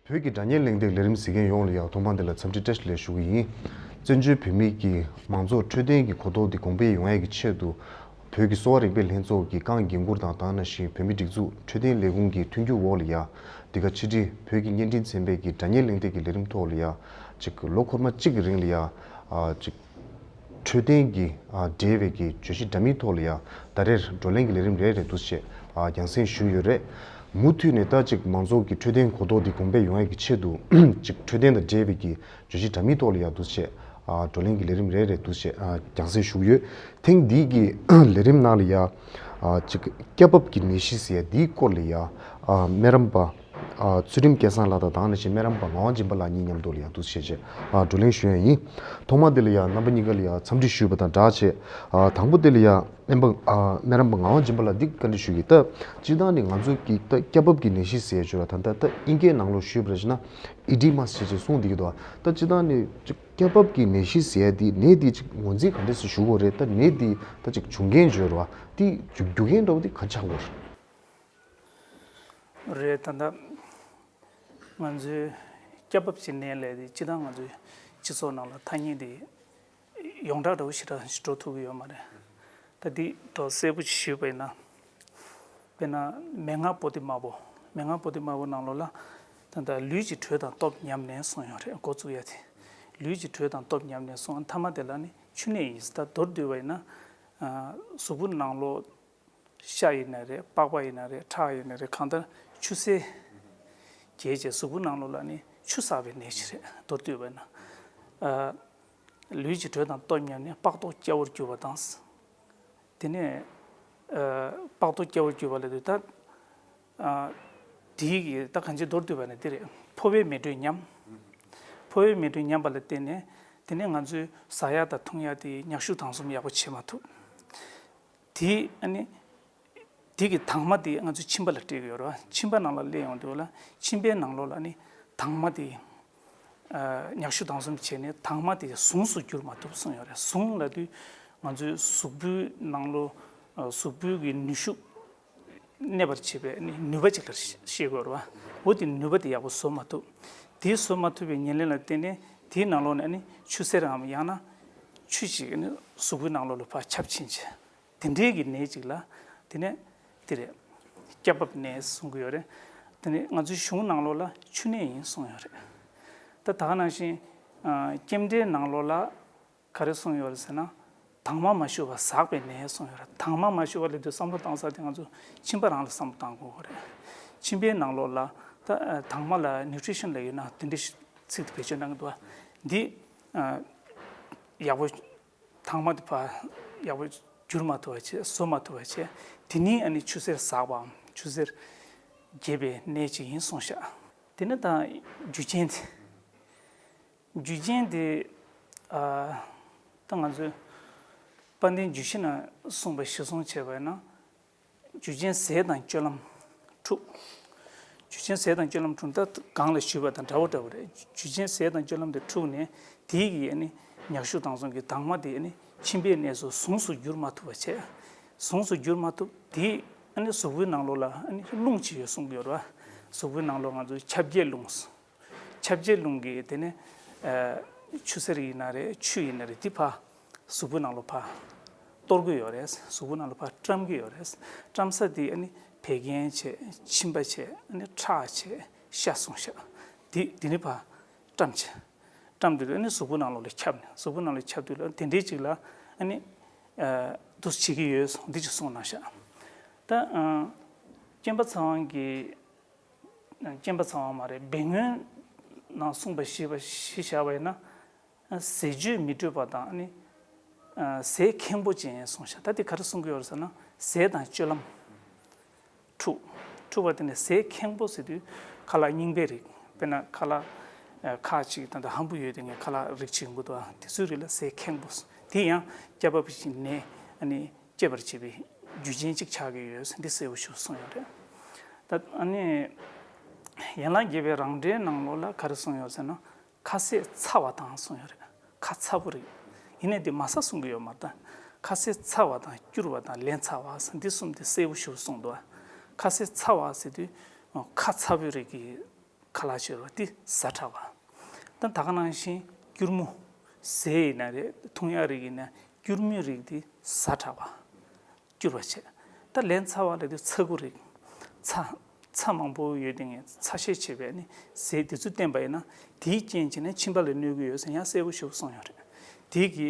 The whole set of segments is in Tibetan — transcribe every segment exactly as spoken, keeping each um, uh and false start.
བོད་ཀྱི་དྲ་བརྙན་གླེང་སྟེགས་ལས་རིམ་གཟིགས་མཁན་ཡོངས་ལ་ཡང་ཐོག་མ་འདི་ལ་འཚམས་འདྲི་བཀྲ་ཤིས་བདེ་ལེགས་ཞུ་གི་ཡིན། བཙན་བྱོལ་བོད་མིའི་གི་མང་གཙོ་འཕྲོད་བསྟེན་གྱི་གོ་རྟོགས་འདི་གོང་འཕེལ་ཡོང་ཡས་ཀྱི་ཆེད་དུ། བོད་ཀྱི་གསོ་བ་རིག་པའི་ལྷན་ཚོགས་ཀྱི་རྐང་འགན་འཁུར་དང་དེ་ནང་བཞིན་བོད་མིའི་སྒྲིག་འཛུགས་འཕྲོད་བསྟེན་ལས་ཁུངས་ཀྱི་མཐུན་འགྱུར་འོག་ལ་ཡ། འདི་ག་ཕྱི་དྲིལ་བོད་ཀྱི་བརྙན་འཕྲིན་ཚན་པའི་གི་དྲ་བརྙན་གླེང་སྟེགས་ཀྱི་ལས་རིམ་ཐོག་ལ་ཡ། ཅིག་ལོ་འཁོར་མ་གཅིག་གི་རིང་ལ་ཡ། ཨ་ཅིག་འཕྲོད་བསྟེན་གྱི་ཨ་འབྲེལ་བའི་གི་བརྗོད་གཞི་འདྲ་མིན་ཐོག་ལ་ཡ། ད་རེས་བགྲོ་གླེང་གི་ལས་རིམ་རེ་རེ་འདུག་སེ་ཨ་རྒྱང་སྲིང་ཞུས་ཡོད་རེད། མུ་མཐུད་ནས་ད་ཅིག་མང་ཚོགས་ཀྱི་འཕྲོད་བསྟེན་གོ་རྟོགས་འདི་གོང་འཕེལ་ཡོང་ཡས་ཀྱི་ཆེད་དུ། ཅིག་འཕྲོད་བསྟེན་དང་འབྲེལ་བའི་གི་བརྗོད་གཞི་འདྲ་མིན་ཐོག་ལ་ཡ་འདུག་སེ་ཨ་བགྲོ་གླེང་གི་ལས་རིམ་རེ་རེ་འདུག་སེ་ཨ་རྒྱང་སྲིང་ཞུས་ཡོད། ཐེངས་འདིའི་གི་ལས་རིམ་ནང་ལ་ཡ། ཨ་ཅིག་སྐྱ་རྦབ་ཀྱི་ནད་གཞི་ཟེར་ཡ་འདིའི་སྐོར་ལ་ཡ། ཨ་སྨན་རམས་པ། ཨ་ཚུལ་ཁྲིམས་སྐལ་བཟང་ལགས་དང་དེ་ནང་བཞིན་སྨན་རམས་པ་ངག་དབང་སྦྱིན་པ་ལགས་གཉིས་མཉམ་དུ་ལ་ཡ་འདུག་སེ་བྱས་བྱས་ཨ་བགྲོ་གླེང་ཞུ་ཡ་ཡིན། ཐོག་མ་འདི་ལ་ཡ་རྣམ་པ་གཉིས་ཀ་ལ་ཡ་འཚམས་འདྲི་ཞུས་པ་དང་སྦྲགས་བྱས། ཨ་དང་པོ་འདི་ལ་ཡ་སྨན་པ་ཨ་སྨན་རམས་པ་ངག་དབང་སྦྱིན་པ་ལགས་འདི་བཀའ་འདྲི་ཞུ་གི། ད་སྤྱིར་བཏང་ནི་ང་ཚོ་གི་ད་སྐྱ་རྦབ་ཀྱི་ནད་གཞི་ཟེར་ཡ་ཅིག་ཡོད་ར། ད་ད་ད་ཨིན་སྐད་ནང་ལོགས་ཞུས་པ་ར་ཞེ་ན་ཨི་ཌི་མ་ཟེར་བྱས་གསུངས་བསྡད་ཀྱི་འདུག་ད་སྤྱིར་བཏང་ནི་ཅིག་སྐྱ་རྦབ་ཀྱི་ནད་གཞི་ཟེར་ཡ་འདི་ནད་འདི་ཅིག་ངོས་འཛིན་ག་འདྲས་སེ་ཞུ་དགོས་རེད། ད་ནད་འདི་ད་ཅིག་བྱུང་རྐྱེན་ཅིག་ཡོད་ར་བ། འདི་རྒྱུ་རྒྱུ་རྐྱེན་འདྲ་བོ་འདི་ག་རེ་ཆགས་དགོས་རེད། རེད། ད་ལྟ་ང་ཚོའི་སྐྱ་རྦབ་ཀྱི་ནད་ལས་དེ་སྤྱིར་བཏང་ང་ཚོའི་སྤྱི་ཚོགས་ནང་ལ་ཐ་སྙད་དེ་ཡོངས་གྲགས་འདྲ་བོ་ཞེ་དྲག་ཞིག་འགྲོ་ཐུབ་ཀྱི་ཡོད་མ་རེད། ད་འདི་ཐོག་གསལ་པོ་ཞིག་ཞུས་པ་ཡིན་ན། དཔེར་ན་མན་ངག་པོ་ཏི་དམར་པོ། མན་ངག་པོ་ཏི་དམར་པོ་ནང་ལོགས་ལ་ད་ལྟ་ལུས་ཀྱི་དྲོད་དང་སྟོབས་ཉམས་ནས་གསུངས་ཡོད་རེད། འགོ་བཙུགས་ཡ་དེ་ལུས་ཀྱི་དྲོད་དང་སྟོབས་ཉམས་ནས་གསུངས། མཐའ་མ་དེ་ལ་ནི་འཆུ་ནད་ཡིན། ད་མདོར་བསྡུས་པ་ཡིན་ན། ཨ་གཟུགས་པོ་ནང་ལོགས། ཤ་ཡིན་ན་རེད། པགས་པ་ཡིན་ན་རེད། ཁྲག་ཡིན་ན་རེད། གང་ལྟར་ཆུ་སེར་རྒྱས་བྱས་གཟུགས་པོ་ནང་ལོགས་ལ་ནི་ཆུ་བསགས་པའི་ནད་ཅིག་རེད། མདོར་བསྡུས་པ་ན། ཨ་ལུས་ཀྱི་དྲོད་དང་སྟོབས་ཉམས་ནས་པགས་མདོག་སྐྱ་བོར་གྱུར་པ་དང་། དེ་ནས་ཨ་པགས་མདོག་སྐྱ་བོར་གྱུར་པ་ལབ་དུས་ད། ཨ་དེའི་གི་ད་གང་ཅི་མདོར་བསྡུས་པ་ནི་འདི་རེད། ཕོ་བའི་མེ་དྲོད་ཉམས། ཕོ་བའི་མེ་དྲོད་ཉམས་པ་ལ་བརྟེན་ནས་དེ་ནས་ང་ཚོས་ཟ་ཡག་དང་འཐུང་ཡག་དེ་མྱག་ཤུགས་དྭངས་གསུམ་ཡག་པོ་བྱེད་མ་ཐུབ། དེ་ཨ་ནི། དེ་གི་དྭངས་མ་དེ་ང་ཚོའི་མཆིན་པ་ལ་སྤྲད་ཀྱི་ཡོད་རེད་བ། མཆིན་པ་ནང་ལ་སླེབས་ཡོང་དུས་ལ་མཆིན་པའི་ནང་ལོགས་ལ་ནི་དྭངས་མ་དེ། ཨ་མྱག་ཤུགས་དྭངས་གསུམ་བྱས་ནས་དྭངས་མ་དེ་ཟུངས་སུ་འགྱུར་མ་ཐུབ་གསུངས་ཡོད་རེད། ཟུངས་ལབ་དུས་ང་ཚོའི་གཟུགས་པོའི་ནང་ལོགས་ཨ་གཟུགས་པོའི་གི་ནུས་ཤུགས་གནས་པར་བྱེད་པའི་ནི་ནུས་པ་ཅིག་ལ་བཤད་དགོས་རེད་བ། འོ་དེ་ནུས་པ་དེ་ཡག་པོ་བཟོ་མ་ཐུབ། དེ་བཟོ་མ་ཐུབ་པའི་ཉེར་ལེན་ལ་བརྟེན་ནས་དེའི་ནང་ལོགས་ནས་ནི་ཆུ་སེར་འམ་ཡང་ན་ཆུ་ཅིག་ནི་གཟུགས་པོའི་ནང་ལོགས་ལ་ཕར་ཁྱབ་ཕྱིན་བྱས། དེ་འདྲའི་གི་ནད་ཅིག་ལ་དེ་ནས་དེ་རེད། སྐྱ་རྦབ་ནད་གསུང་གི་ཡོད་རེད། དེ་ནས་ང་ཚོའི་གཞུང་ནང་ལོགས་ལ་འཆུ་ནད་ཡིན་གསུངས་ཡོད་རེད། ད་ད་ག་ནང་བཞིན་ཨ་སྐྱེམས་འབྲས་ནང་ལོགས་ལ་ག་རེ་གསུངས་ཡོད་རེད་ཟེར་ན། དྭངས་མ་མ་ཞུ་བ་ཟགས་པའི་ནད་གསུངས་ཡོད་རེད། དྭངས་མ་མ་ཞུ་བ་ལབ་དུས་བསམ་བློ་བཏང་ས་དེ་ང་ཚོ་མཆིན་པ་རང་ལ་བསམ་བློ་བཏང་དགོས་ཀྱི་རེད། མཆིན་པའི་ནང་ལོགས་ལ་ད་ཨ་དྭངས་མ་ལ་ནིའུ་ཊི་རི་ཤན་ལབ་ཡོད་ན་དེ་འདྲའི་ཚིག་དེ་བེད་སྤྱོད་གནང་གི་འདུག་བ། འདི་ཨ་ཡག་པོ། དྭངས་མ་དེ་ཕར་ཡག་པོ་བསྒྱུར་མ་ཐུབ་པ་བྱས། བཟོ་མ་ཐུབ་པ་བྱས། དེ་ནི་ཨ་ནི་ཆུ་སེར་ཟགས་པའམ་ཆུ་སེར་རྒྱས་པའི་ནད་ཅིག་ཡིན་གསུངས་ཤག་དེ་ནི་ད་རྒྱུ་རྐྱེན་དེ། རྒྱུ་རྐྱེན་དེ་ཨ་ད་ང་ཚོའི་དཔལ་ལྡན་རྒྱུད་བཞི་ནང་གསུངས་པ་གཞིར་བཟུང་བྱས་པ་ཡིན་ན། རྒྱུ་རྐྱེན་ཟས་དང་སྤྱོད་ལམ་དྲུག་རྒྱུ་རྐྱེན་ཟས་དང་སྤྱོད་ལམ་དྲུག་ད་གོང་ལ་ཞུས་པ་དང་འདྲ་བོ་འདྲ་བོ་རེད། རྒྱུ་རྐྱེན་ཟས་དང་སྤྱོད་ལམ་དེ་དྲུག་ནས་དེའི་གི་ཨ་ནི་མྱག་ཤུགས་དྭངས་གསུམ་གྱི་དྭངས་མ་དེ་ཨ་ནི་མཆིན་པའི་གནས་སུ་ཟུངས་སུ་འགྱུར་མ་ཐུབ་པ་བྱས། ཟུངས་སུ་འགྱུར་མ་ཐུབ་དེ་ཨ་ནི་གཟུགས་པོའི་ནང་ལོགས་ལ་ཨ་ནི་རླུང་ཅིག་ཡོད་གསུང་གི་ཡོད་རེད་བ། གཟུགས་པོའི་ནང་ལོགས་ང་ཚོའི་ཁྱབ་རྒྱས་རླུང་། ཁྱབ་རྒྱས་རླུང་གིས་དེ་ནས་ཨ་ཆུ་སེར་ཡིན་ན་རེད། ཆུ་ཡིན་ན་རེད། དེ་ཕར་གཟུགས་པོའི་ནང་ལོགས་ཕར་གཏོར་གྱི་ཡོད་རེད། གཟུགས་པོའི་ནང་ལོགས་ཕར་བཀྲམ་གྱི་ཡོད་རེད། བཀྲམ་ས་དེ་ཨ་ནི་བད་ཀན་བྱས། མཆིན་པ་བྱས། ཨ་ནི་ཁྲག་བྱས། ཤ་གསུངས་ཤག་དེ་དེ་ནི་ཕར་བཀྲམ་བྱས། བཀྲམ་དུས་ཨ་ནི་གཟུགས་པོའི་ནང་ལོགས་ལ་ཁྱབ་ནས། གཟུགས་པོའི་ནང་ལ་ཁྱབ་དུས་ལ་དེ་འདྲའི་ཅིག་ལ་ཨ་ནི་ཨ་འདུ་བྱེད་ཀྱི་ཡོད་གསུངས། འདི་ཅིག་གསུངས་གནང་ཤག་ད་ཨ་སྐྱེམས་པ་ཚེ་དབང་གིས། སྐྱེམས་པ་ཚེ་དབང་མ་རེད། སྦས་མངོན་ནང་གསུངས་པ་ཞིག་པ་ཞིག་བཞག་པ་ཡིན་ན། ཟས་བཅུད་མི་འཕྲོད་པ་དང་ནི། ཟས་ཁེངས་པོ་ཅན་གསུངས་ཤག་ད་དེ་ག་རེ་གསུང་གི་ཡོད་རེད་ཟེར་ན། ཟས་དང་སྤྱོད་ལམ་འཁྲུགས། འཁྲུགས་པ་དེ་ནི་ཟས་ཁེངས་པོ་ཟེར་དུས་ཁ་ལག་རྙིང་པའི་རིགས། དཔེར་ན་ཁ་ལག་ཁག་ཅིག་ད་ལྟ་ཧམ་བུ་ཡོད་དེ་ངས་ཁ་ལག་རིགས་ཅིག་ཡོང་གི་འདུག་དེ་ཚོའི་རིགས་ལ་ཟས་ཁེངས་པོ། དེ་ཡང་སྐྱ་རྦབ་ཀྱི་ནད་ཨ་ནི། སྐྱེད་པར་བྱེད་པའི་རྒྱུ་རྐྱེན་གཅིག་ཆགས་ཀྱི་ཡོད་ཟེར་འདི་གསལ་པོ་ཞིག་གསུངས་ཡོད་རེད། ད་ཨ་ནི་ཡན་ལག་བརྒྱད་པའི་རང་འགྲེལ་ནང་ལོགས་ལ་ག་རེ་གསུངས་ཡོད་ཟེར་ན། ཁ་ཟས་ཚ་བ་དང་གསུངས་ཡོད་རེད། ཁ་ཚ་པོ་རེད། ཡིན་ནའི་འདི་མ་ཟ་གསུང་གི་ཡོད་མ་རེད། ད་ཁ་ཟས་ཚ་བ་དང་སྐྱུར་བ་དང་ལན་ཚྭ་བ་ཟེར་འདི་གསུམ་དེ་གསལ་པོ་ཞིག་གསུངས་འདུག་ཁ་ཟས་ཚ་བ་ཟེར་དུས་ཁ་ཚ་པོའི་རིགས་ཀྱི། ཁ་ལག་ཅིག་ཡོད་རེད་པ། དེ་ཟ་དྲགས་པ། ད་ད་ག་ནང་བཞིན་སྐྱུར་མོ། ཟས་ཡིན་ན་རེད། འཐུང་ཡག་རིགས་ཡིན་ན་སྐྱུར་མོའི་རིགས་དེ་ཟ་དྲགས་པ། སྐྱུར་བ་བྱས། ད་ལན་ཚྭ་བ་ལབ་དུས་ཚྭ་ཁུ་རིགས། ཚྭ། ཚྭ་མང་པོ་ཡོད་དེ་ངས་ཚྭ་ཤས་ཆེ་བས་ནི་ཟས་དེ་ཚོ་བསྟེན་པ་ཡིན་ན་དེའི་རྐྱེན་བྱས་ནས་མཆིན་པ་ལ་གནོད་ཀྱི་ཡོད་ཟེར་ཡང་གསལ་པོ་ཞེ་པོ་གསུངས་ཡོད་རེད། དེ་གི་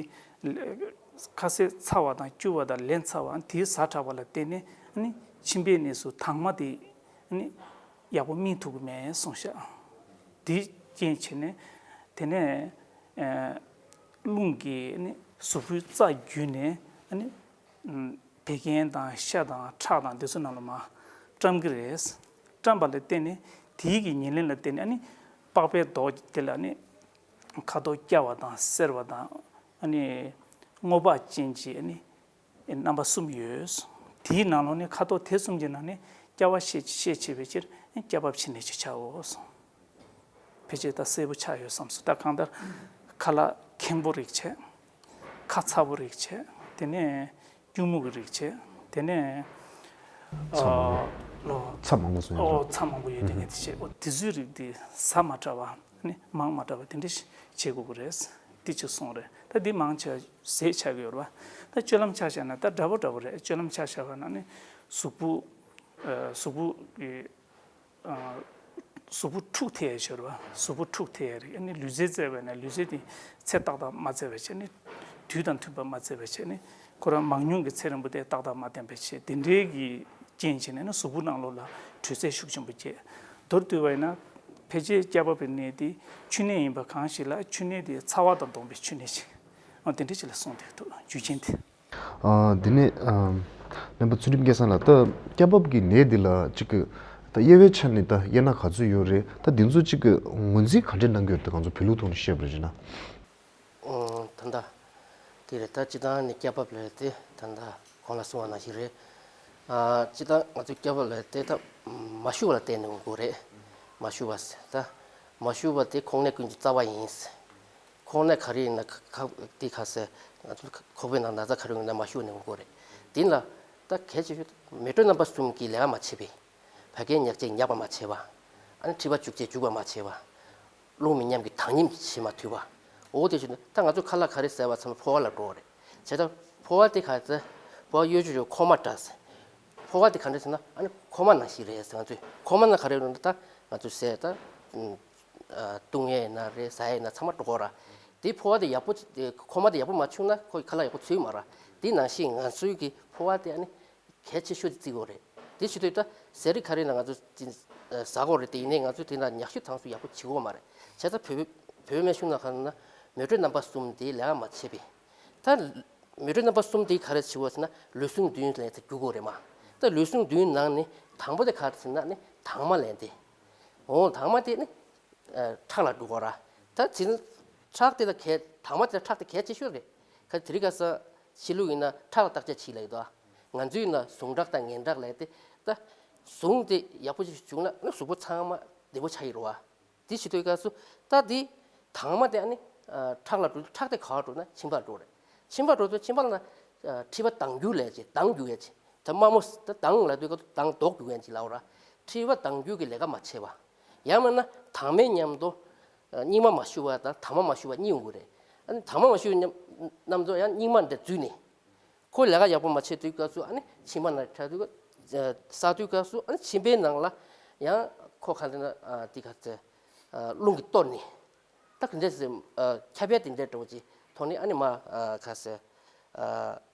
ཁ་ཟས་ཚྭ་བ་དང་སྐྱུར་བ་དང་ལན་ཚྭ་བ་དེ་ཟ་དྲགས་པ་ལ་བརྟེན་ནས་ནི་མཆིན་པའི་གནས་སུ་དྭངས་མ་དེ་ནི་ཡག་པོ་སྨིན་ཐུབ་ཀྱི་མེད་གསུངས་ཤག་དེའི་རྐྱེན་བྱས་ནས་དེ་ནས་ཨ་རླུང་གིས་ནི་གཟུགས་པོའི་རྩ་བརྒྱུད་ནས་ནི་ཨ་བད་ཀན་དང་ཤ་དང་ཁྲག་དང་འདི་ཚོ་ནང་ལ་མར་བཀྲམ་གྱི་རེད། བཀྲམ་པ་ལ་བརྟེན་ནས་དེའི་གི་ཉེར་ལེན་ལ་བརྟེན་ནས་ཨ་ནི་པགས་པའི་རྡོག་དེ་ལ་ནི་ཁ་དོག་སྐྱ་བ་དང་སེར་བ་དང་ཨ་ནི་སྔོ་བག་ཅན་གྱི་ཨ་ནི་རྣམ་པ་གསུམ་ཡོད། དེའི་ནང་ལོགས་ནས་ཁ་དོག་དེ་གསུམ་གྱི་ནང་ནས་སྐྱ་བ་ཤས་ཤས་ཆེ་བའི་ཕྱིར་སྐྱ་རྦབ་མཆིན་ནད་ཅེས་བྱའོ་གསུངས། ཕལ་ཆེར་ད་གསལ་པོ་ཆགས་ཡོད་བསམ་སོང་། ད་གང་ལྟར་ཁ་ལག་མཁན་པོ་རིགས་བྱས། ཁ་ཚ་པོ་རིགས་བྱས། དེ་ནས་སྐྱུར་མོ་གི་རིགས་བྱས། དེ་ནས་ཚྭ་མང་པོ། ཨ་ལོ། ཚྭ་མང་པོ་བཟོ་ཡ། ཨོ་ཚྭ་མང་པོ་ཡོད་དེ་ངས་དེ་བྱས། ཨོ་དེ་ཚོའི་རིགས་དེ་ཟ་མ་དྲགས་པ་ནི་མང་མ་དྲགས་པ་དེ་འདྲ་ཞིག་བྱེད་དགོས་ཀྱི་རེད། དེ་ཅིག་གསུངས་རེད། ད་འདི་མང་ཆེ་བ་ཟས་ཆགས་ཀྱི་ཡོད་རེད་པ། ད་སྤྱོད་ལམ་ཆ་བཞག་ན་ད་འདྲ་པོ་འདྲ་པོ་རེད། སྤྱོད་ལམ་ཆ་བཞག་པ་ན་ནི་གཟུགས་པོ། ཨ་གཟུགས་པོ་གི་གཟུགས་པོ་འཁྲུག་ཐེབས་ཡ་ཤོར་བ། གཟུགས་པོ་འཁྲུག་ཐེབས་ཡ་རིགས། ཨ་ནི་ལུས་རྩལ་རྩེད་པ་ན་ལུས་རྩལ་དེ་ཚེ་ཏག་ཏག་མ་རྩེད་པ་བྱས་ནི། དུས་དང་མཐུན་པ་མ་རྩེད་པ་བྱས་ནི། ཁོ་རང་མང་ཉུང་གི་ཚེ་རིང་པོ་དེ་ཏག་ཏག་མ་བསྟེན་པ་བྱས། དེ་འདྲའི་གི་རྐྱེན་བྱས་ནས་ནི་གཟུགས་པོ་ནང་ལོགས་ལ་དྲོད་ཚད་ཤུགས་ཆེན་པོ་སྐྱེ། མདོར་བསྡུས་པ་ཡིན་ན་ཕལ་ཆེར་སྐྱ་རྦབ་པའི་ནད་དེ་མཆིན་ནད་ཡིན་པ་གང་ཞིག་ལ་མཆིན་ནད་དེ་ཚ་བ་དང་བསྡོངས་པའི་མཆིན་ནད་ཅིག་ཨ་དེ་འདྲ་ཅིག་ལ་གསུངས་ཏེ་འདུག་རྒྱུ་རྐྱེན་དེ། ཨ་དེ་ནས་ཨ་སྨན་པ་ཚུལ་ཁྲིམས་སྐལ་བཟང་ལགས། ད་སྐྱ་རྦབ་ཀྱི་ནད་འདི་ལ་ཅིག་གི་ད་དབྱེ་བའི་ཆ་ནས་ད་དབྱེ་ན་ག་ཚོད་ཡོད་རེད། ད་འདི་ཚོ་ཅིག་གི་ངོས་འཛིན་ག་འདྲས་གནང་གི་ཡོད་རེད། ད་ང་ཚོ་བོད་ལུགས་ཐོག་ནས་བཤད་པ་རེད་ན། ཨོ་ད་ལྟ་དེ་རེད། ད་སྤྱིར་བཏང་ནས་སྐྱ་རྦབ་ལབ་དེ་ད་ལྟ་གོང་ལ་གསུངས་པ་ནང་བཞིན་རེད། ཨ་སྤྱིར་བཏང་ང་ཚོ་སྐྱ་རྦབ་ལབ་དེ་ད་མ་ཞུ་བ་ལ་བརྟེན་ནས་ཡོང་གི་རེད། མ་ཞུ་བ་ཟེར་ད་མ་ཞུ་བ་དེ་ཁོང་ནད་ཀུན་གྱི་རྩ་བ་ཡིན། ཁོང་ནད་ག་རེ་ཡིན་ན་ཁ་ཁ་དེ་ཁ་ཟེར་ང་ཚོ་ཁོག་པའི་ནང་ན་ཚ་ག་རེ་ཡོད་ན་མ་ཞུ་ནས་འོང་གི་རེད། དེ་ལ་ད་གལ་ཆེ་ཤོས་མེ་དྲོད་རྣམ་པ་གསུམ་གྱི་ལས་ཀ་མ་བྱས་པས། བད་ཀན་ཉག་ཅིག་ཉག་པ་མ་བྱས་པ། ཨ་ནི་མཁྲིས་པ་བཅུ་གཅིག་འཇུག་པ་མ་བྱས་པ། རླུང་མི་ཉམས་ཀྱི་དྭངས་སྙིགས་བྱེད་མ་ཐུབ་པ། འོ་དེ་བཞིན་ད་ང་ཚོ་ཁ་ལག་ག་རེ་ཟ་བ་ཚང་མ་ཕོ་བ་ལ་འགྲོ་བ་རེད། བྱས་ཙང་ཕོ་བ་དེ་ག་ཚོད་ཕོ་བ་གཡོ་སྒྱུ་ཡོད་ཁོག་མ་འདྲ་ཟེར། ཕོ་བ་དེ་ག་འདྲ་ཟེར་ན་ཨ་ནི་ཁོག་མ་ནང་བཞིན་རེད་ཟེར། ང་ཚོས་ཁོག་མ་ནང་ག་རེ་ཡོད་ན་ད་ང་ཚོས་ཟས་ད་བཏུང་ཡས་ཡིན་ན་རེད། ཟ་ཡས་ཡིན་ན་ཚང་མ་འགྲོ་གི་ར། དེ་ཕོ་བ་དེ་ཡག་པོ་ཁོག་མ་དེ་ཡག་པོ་མ་བྱུང་ན་ཁོ་ཁ་ལག་ཡག་པོ་ཚུད་མ་ར། དེ་ནང་བཞིན་ང་ཚོའི་གི་ཕོ་བ་དེ་ཨ་ནི་གལ་ཆེ་ཤོས་དེ་བརྩི་དགོས་རེད། དེ་བྱེད་དུས་ད་ཟས་རིགས་ག་རེ་ན་ང་ཚོ་དེ་ཟ་དགོས་རེད། དེ་ཡིན་ནའི་ང་ཚོ་དེ་ན་ཉག་གཞུ་དྭངས་གསུམ་ཡག་པོ་བྱེད་དགོས་མ་རེད། བྱས་ཙང་བོད་བོད་སྨན་གཞུང་ནང་ག་ན་མེ་དྲོད་རྣམ་པ་གསུམ་དེ་ལས་ཀ་མ་བྱས་པས། ད་མེ་དྲོད་རྣམ་པ་གསུམ་དེ་ག་རེ་བྱེད་དགོས་ཟེར་ན་ལུས་ཟུངས་བདུན་ལ་ད་རྒྱུ་དགོས་རེད་མ། ད་ལུས་ཟུངས་བདུན་ནང་ནས་དང་པོ་དེ་ག་རེ་ཟེར་ན་ནི་དྭངས་མ་ལབ་དེ། འོ་དྭངས་མ་དེ་ནི་ཁྲག་ལ་འགྲོ་གི་ར། ད་དེ་ནི་ཁྲག་དེ་ད་གལ་དྭངས་མ་དེ་ད་ཁྲག་དེ་གལ་ཆེ་ཤོས་རེད། ག་དེ་རིང་ཁ་སང་ཕྱི་ལུགས་ཡིན་ན་ཁྲག་ལ་བརྟག་དཔྱད་བྱེད་ལབ་ཀྱི་འདུག་ང་ཚོའི་ཡིན་ན་ཟུངས་ཁྲག་དང་ངན་ཁྲག་ལབ་དེ། ད་ཟུངས་དེ་ཡག་པོ་ཞིག་བྱུང་ན་ནི་གཟུགས་པོ་ཚང་མ་བདེ་པོ་ཆགས་ཀྱི་རེད་བ། དེ་བྱེད་དུས་སྐབས་སུ་ད་དེ་དྭངས་མ་དེ་ཨ་ནི་ཁྲག་ལ་འགྲོ། ཁྲག་དེ་ག་པར་འགྲོ་ན་མཆིན་པར་འགྲོ་རེད། མཆིན་པར་འགྲོ་དུས་མཆིན་པ་ལ་མཁྲིས་པ་ལྡང་རྒྱུ་ལབ་ཅིག་ལྡང་རྒྱུ་ཡོད་ཅིག་ད་དམར་མོ་ད་ལྡང་ལབ་དུས་སྐབས་སུ་ལྡང་ལྡོག་རྒྱུ་ཡོད་ཅིག་ལབ་ར། མཁྲིས་པ་ལྡང་རྒྱུ་གི་ལས་ཀ་མ་བྱས་པ། ཡང་མིན་ན་དྭངས་མའི་མཉམ་དུ་སྙིགས་མ་མ་ཞུ་བ་དང་དྭངས་མ་མ་ཞུ་བ་གཉིས་ཡོང་གི་རེད། ཨ་ནི་དྭངས་མ་མ་ཞུ་བའི་མཉམ་མཉམ་དུ་ཡང་སྙིགས་མ་འདྲ་འཛུལ་ནས། ཁོ་ལས་ཀ་ཡག་པོ་མ་བྱེད་དུས་སྐབས་སུ་ཨ་ནི་མཆིན་པ་ན་ཁྲག་དུས་ཟ་དུས་སྐབས་སུ་ཨ་ནི་མཆིན་པའི་ནང་ལ་ཡང་ཁོ་ག་ལ་ན་དེ་ག་ཚེ་རླུང་གིས་གཏོར་ནས། ད་ག་འདྲས་སེ་ཁྱབ་ཡ་དེ་འདྲས་འགྲོ་གི་ཐོག་ནས་ཨ་ནི་མ་ག་ཚེ་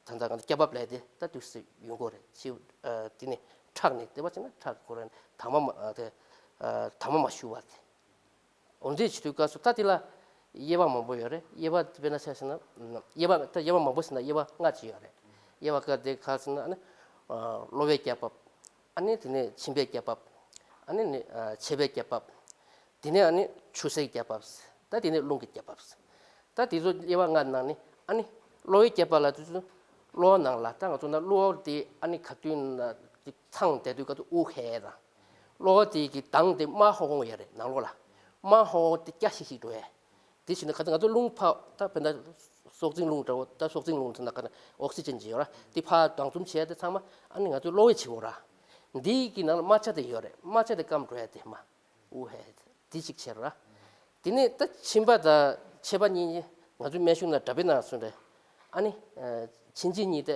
ད་ད་ག་སྐྱ་རྦབ་ལས་དེ་ད་དུས་སུ་ཡོང་གི་རེད། ཕྱི་དེ་ནས་ཁྲག་ནས་དེ་བ་ཅིག་ན་ཁྲག་ཁོ་རང་དྭངས་མ་མ་དེ་དྭངས་མ་མ་ཞུ་བ་དེ། འོ་འདི་བྱེད་དུས་སྐབས་སུ་ད་དེ་ལ་དབྱེ་བ་མང་པོ་ཡོད་རེད། དབྱེ་བ་དཔེར་ན་ཆ་བཞག་ན་དབྱེ་བ་ད་དབྱེ་བ་མང་པོ་ཟེར་ན་དབྱེ་བ་ལྔ་ཅིག་ཡོད་རེད། དབྱེ་བ་ཀ་དེ་ག་ཟེར་ན་ཨ་ནི་གློ་བའི་སྐྱ་རྦབ། ཨ་ནི་དེ་ནས་མཆིན་པའི་སྐྱ་རྦབ། ཨ་ནི་ནི་མཆེད་པའི་སྐྱ་རྦབ། དེ་ནས་ཨ་ནི་ཆུ་སེར་སྐྱ་རྦབ། ད་དེ་ནས་རླུང་གི་སྐྱ་རྦབ། ད་དེ་ཚོ་དབྱེ་བ་ལྔ་ནང་ནས་ཨ་ནི་གློ་བའི་སྐྱ་རྦབ་ལབ་དུས་ཚོད་གློ་བ་ནང་ལ་ད་ང་ཚོ་ན་གློ་བ་དེ་ཨ་ནི་ག་དུས་ན་ཚང་བསྡད་དུས་ག་དུས་དབུགས་ཧལ་དང་། གློ་བ་དེ་གི་གདངས་དེ་དམར་ཧོང་ཧོང་ཡོད་རེད་ནང་ལོགས་ལ། དམར་ཧོང་ཧོང་དེ་སྐྱ་ཤིག་ཤིག་འགྲོ་ཡས། དེ་བྱས་ན་ག་ཚོད་ང་ཚོ་རླུང་ཕར་ད་དཔེར་ན་སྲོག་འཛིན་རླུང་འདྲ་བོ་ད་སྲོག་འཛིན་རླུང་ཚོ་ན་ག་ན་ཨོག་སི་ཅན་ཅིག་ཡོད་ར། དེ་ཕར་གདངས་འཛོམས་བྱས་ཏེ་ཚང་མ་ཨ་ནི་ང་ཚོའི་གློ་བའི་བྱེད་སྒོ་ར། འདིའི་གི་ནང་ལ་རྨ་བྱ་དེ་ཡོད་རེད། རྨ་བྱ་དེ་སྐམ་འགྲོ་ཡ་དེ་མ་དབུགས་ཧལ། དེ་གཅིག་བྱས་ར། དེ་ནས་ད་མཆིན་པ་དང་མཆེད་པ་གཉིས་ང་ཚོའི་སྨན་གཞུང་ནང་འདྲ་པའི་ནང་གསུངས་རེད། ཨ་ནི་མཆིན་མཆེད་གཉིས་ཏེ་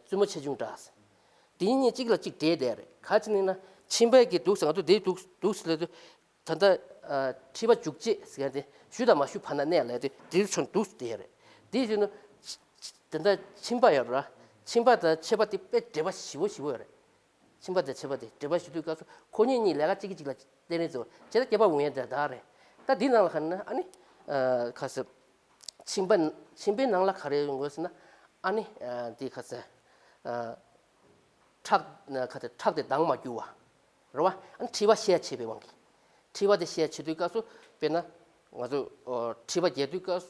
བཙུན་མོ་ཆེ་ཆུང་འདྲ། དེ་གཉིས་གཅིག་ལ་གཅིག་འདྲེས་བསྡད་རེད། ག་ཅི་ནས་ན་མཆིན་པའི་གི་དུག་ཟེར་ང་ཚོ་དེའི་དུག་དུག་ཟེར་ལབ་དུས། ད་ལྟ་མཁྲིས་པ་འཇུག་བྱེད་ཟེར་མཁན་དེ་ཞུ་དང་མ་ཞུ་བར་ན་གནས་ལབ་དུས་དེ་ཚོ་དུག་དེ་རེད། དེ་ཞུ་ན་ད་ལྟ་མཆིན་པ་ཡོད་ར། མཆིན་པ་དང་མཆེད་པ་དེ་དཔེ་འབྲེལ་བ་ཞེ་པོ་ཞེ་པོ་ཡོད་རེད། མཆིན་པ་དང་མཆེད་པ་དེ་འབྲེལ་བ་ཞུ་དུས་སྐབས་སུ་ཁོ་གཉིས་གཉིས་ལས་ཀ་གཅིག་གིས་གཅིག་ལ་བརྟེན་ནས་བྱེད་ན་སྐྱེ་པ་འོང་ཡ་འདྲ་ད་རེད། ད་འདི་ནང་ལ་ག་ན་ཨ་ནི་ཁ་ཟེར། མཆིན་པ་མཆིན་པའི་ནང་ལ་ག་རེ་ཡོང་དགོས་ཟེར་ན་ཨ་ནི་འདི་ཁ་ཟེར། ཁྲག་ཁ་ཟེར་ཁྲག་དེ་ལྡང་མ་རྒྱུ་བ། རེད་བ། ཨ་ནི་མཁྲིས་པ་བཤལ་བྱེད་པའི་དབང་གིས། མཁྲིས་པ་དེ་བཤལ་བྱེད་དུས་སྐབས་སུ་དཔེར་ན། ང་ཚོ་མཁྲིས་པ་རྒྱས་དུས་སྐབས་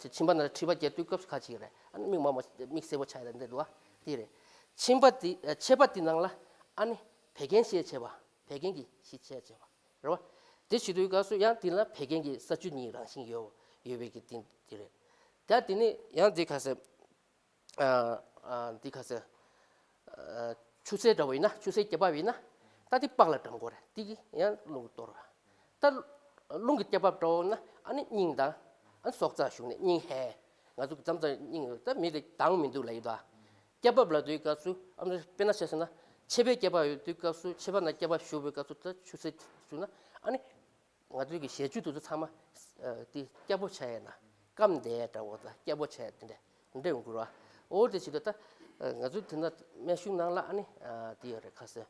སུ་མཆིན་པ་ནང་ལ་མཁྲིས་པ་རྒྱས་དུས་སྐབས་སུ་ཁ་ཅིག་རེད། ཨ་ནི་མིག་དམར་མོ་མིག་སེར་པོ་ཆགས་ཡ་འདི་འདུག་བ། དེ་རེད། མཆིན་པ་དེ་མཆེད་པ་དེ་ནང་ལ་ཨ་ནི་བད་ཀན་བཤལ་བྱེད་པ། བད་ཀན་གྱི་བཤལ་བྱེད་པ། རེད་བ། དེ་བྱེད་དུས་སྐབས་སུ་ཡང་དེ་ལ་བད་ཀན་གྱི་ས་བཅུད་གཉིས་རང་བཞིན་ཡོད་ཡོད་པའི་གི་དེ་དེ་རེད། ད་དེ་ནས་ཡང་དེ་ཁ་ཟེར། འདི་ཁ་ཟེར། ཆུ་སེར་འདྲ་བོ་ཡིན་ན་ཆུ་སེར་སྐྱེ་འབབ་ཡིན་ན། ད་དེ་པགས་ལ་འགྲམ་དགོས་རེད། དེ་གི་ཡང་རླུང་གི་གཏོར་བ། ད་རླུང་གི་སྐྱེ་འབབ་འདྲ་བོ་ན་ཨ་ནི་སྙིང་དང་། ཨ་ནི་སྲོག་རྩ་ཞུགས་ནས་སྙིང་ཧལ། ང་ཚོ་མཚམས་མཚམས་སྙིང་ད་མི་དེ་དྭངས་མི་འདུག་ལབ་ཡོད་ད། སྐྱེ་འབབ་ལབ་དུས་སྐབས་སུ་ཨ་ནི་དཔེར་ན་ཆ་བཞག་ན་མཆེད་པའི་སྐྱེ་འབབ་ཡོད་དུས་སྐབས་སུ་མཆེད་པ་ན་སྐྱེ་འབབ་ཞུགས་པའི་སྐབས་སུ་ད་ཆུ་སེར་ཞུགས་ན་ཨ་ནི། ང་ཚོའི་གི་ཞལ་རྒྱུ་དེ་ཚོ་ཚང་མ་དེ་སྐྱ་བོ་ཆགས་ཡས་ན་སྐམ་བསྡད་ཡས་འདྲ་བོ་དང་སྐྱ་བོ་ཆགས་ཡས་དེ་འདྲ་འདྲ་ཡོང་གི་རེད་བ། འོ་དེ་བྱེད་དུས་ད་ང་ཚོའི་དེ་ན་སྨན་གཞུང་ནང་ལ་ཨ་ནི་དེ་ཡོད་རེད་ཁ་ཟེར།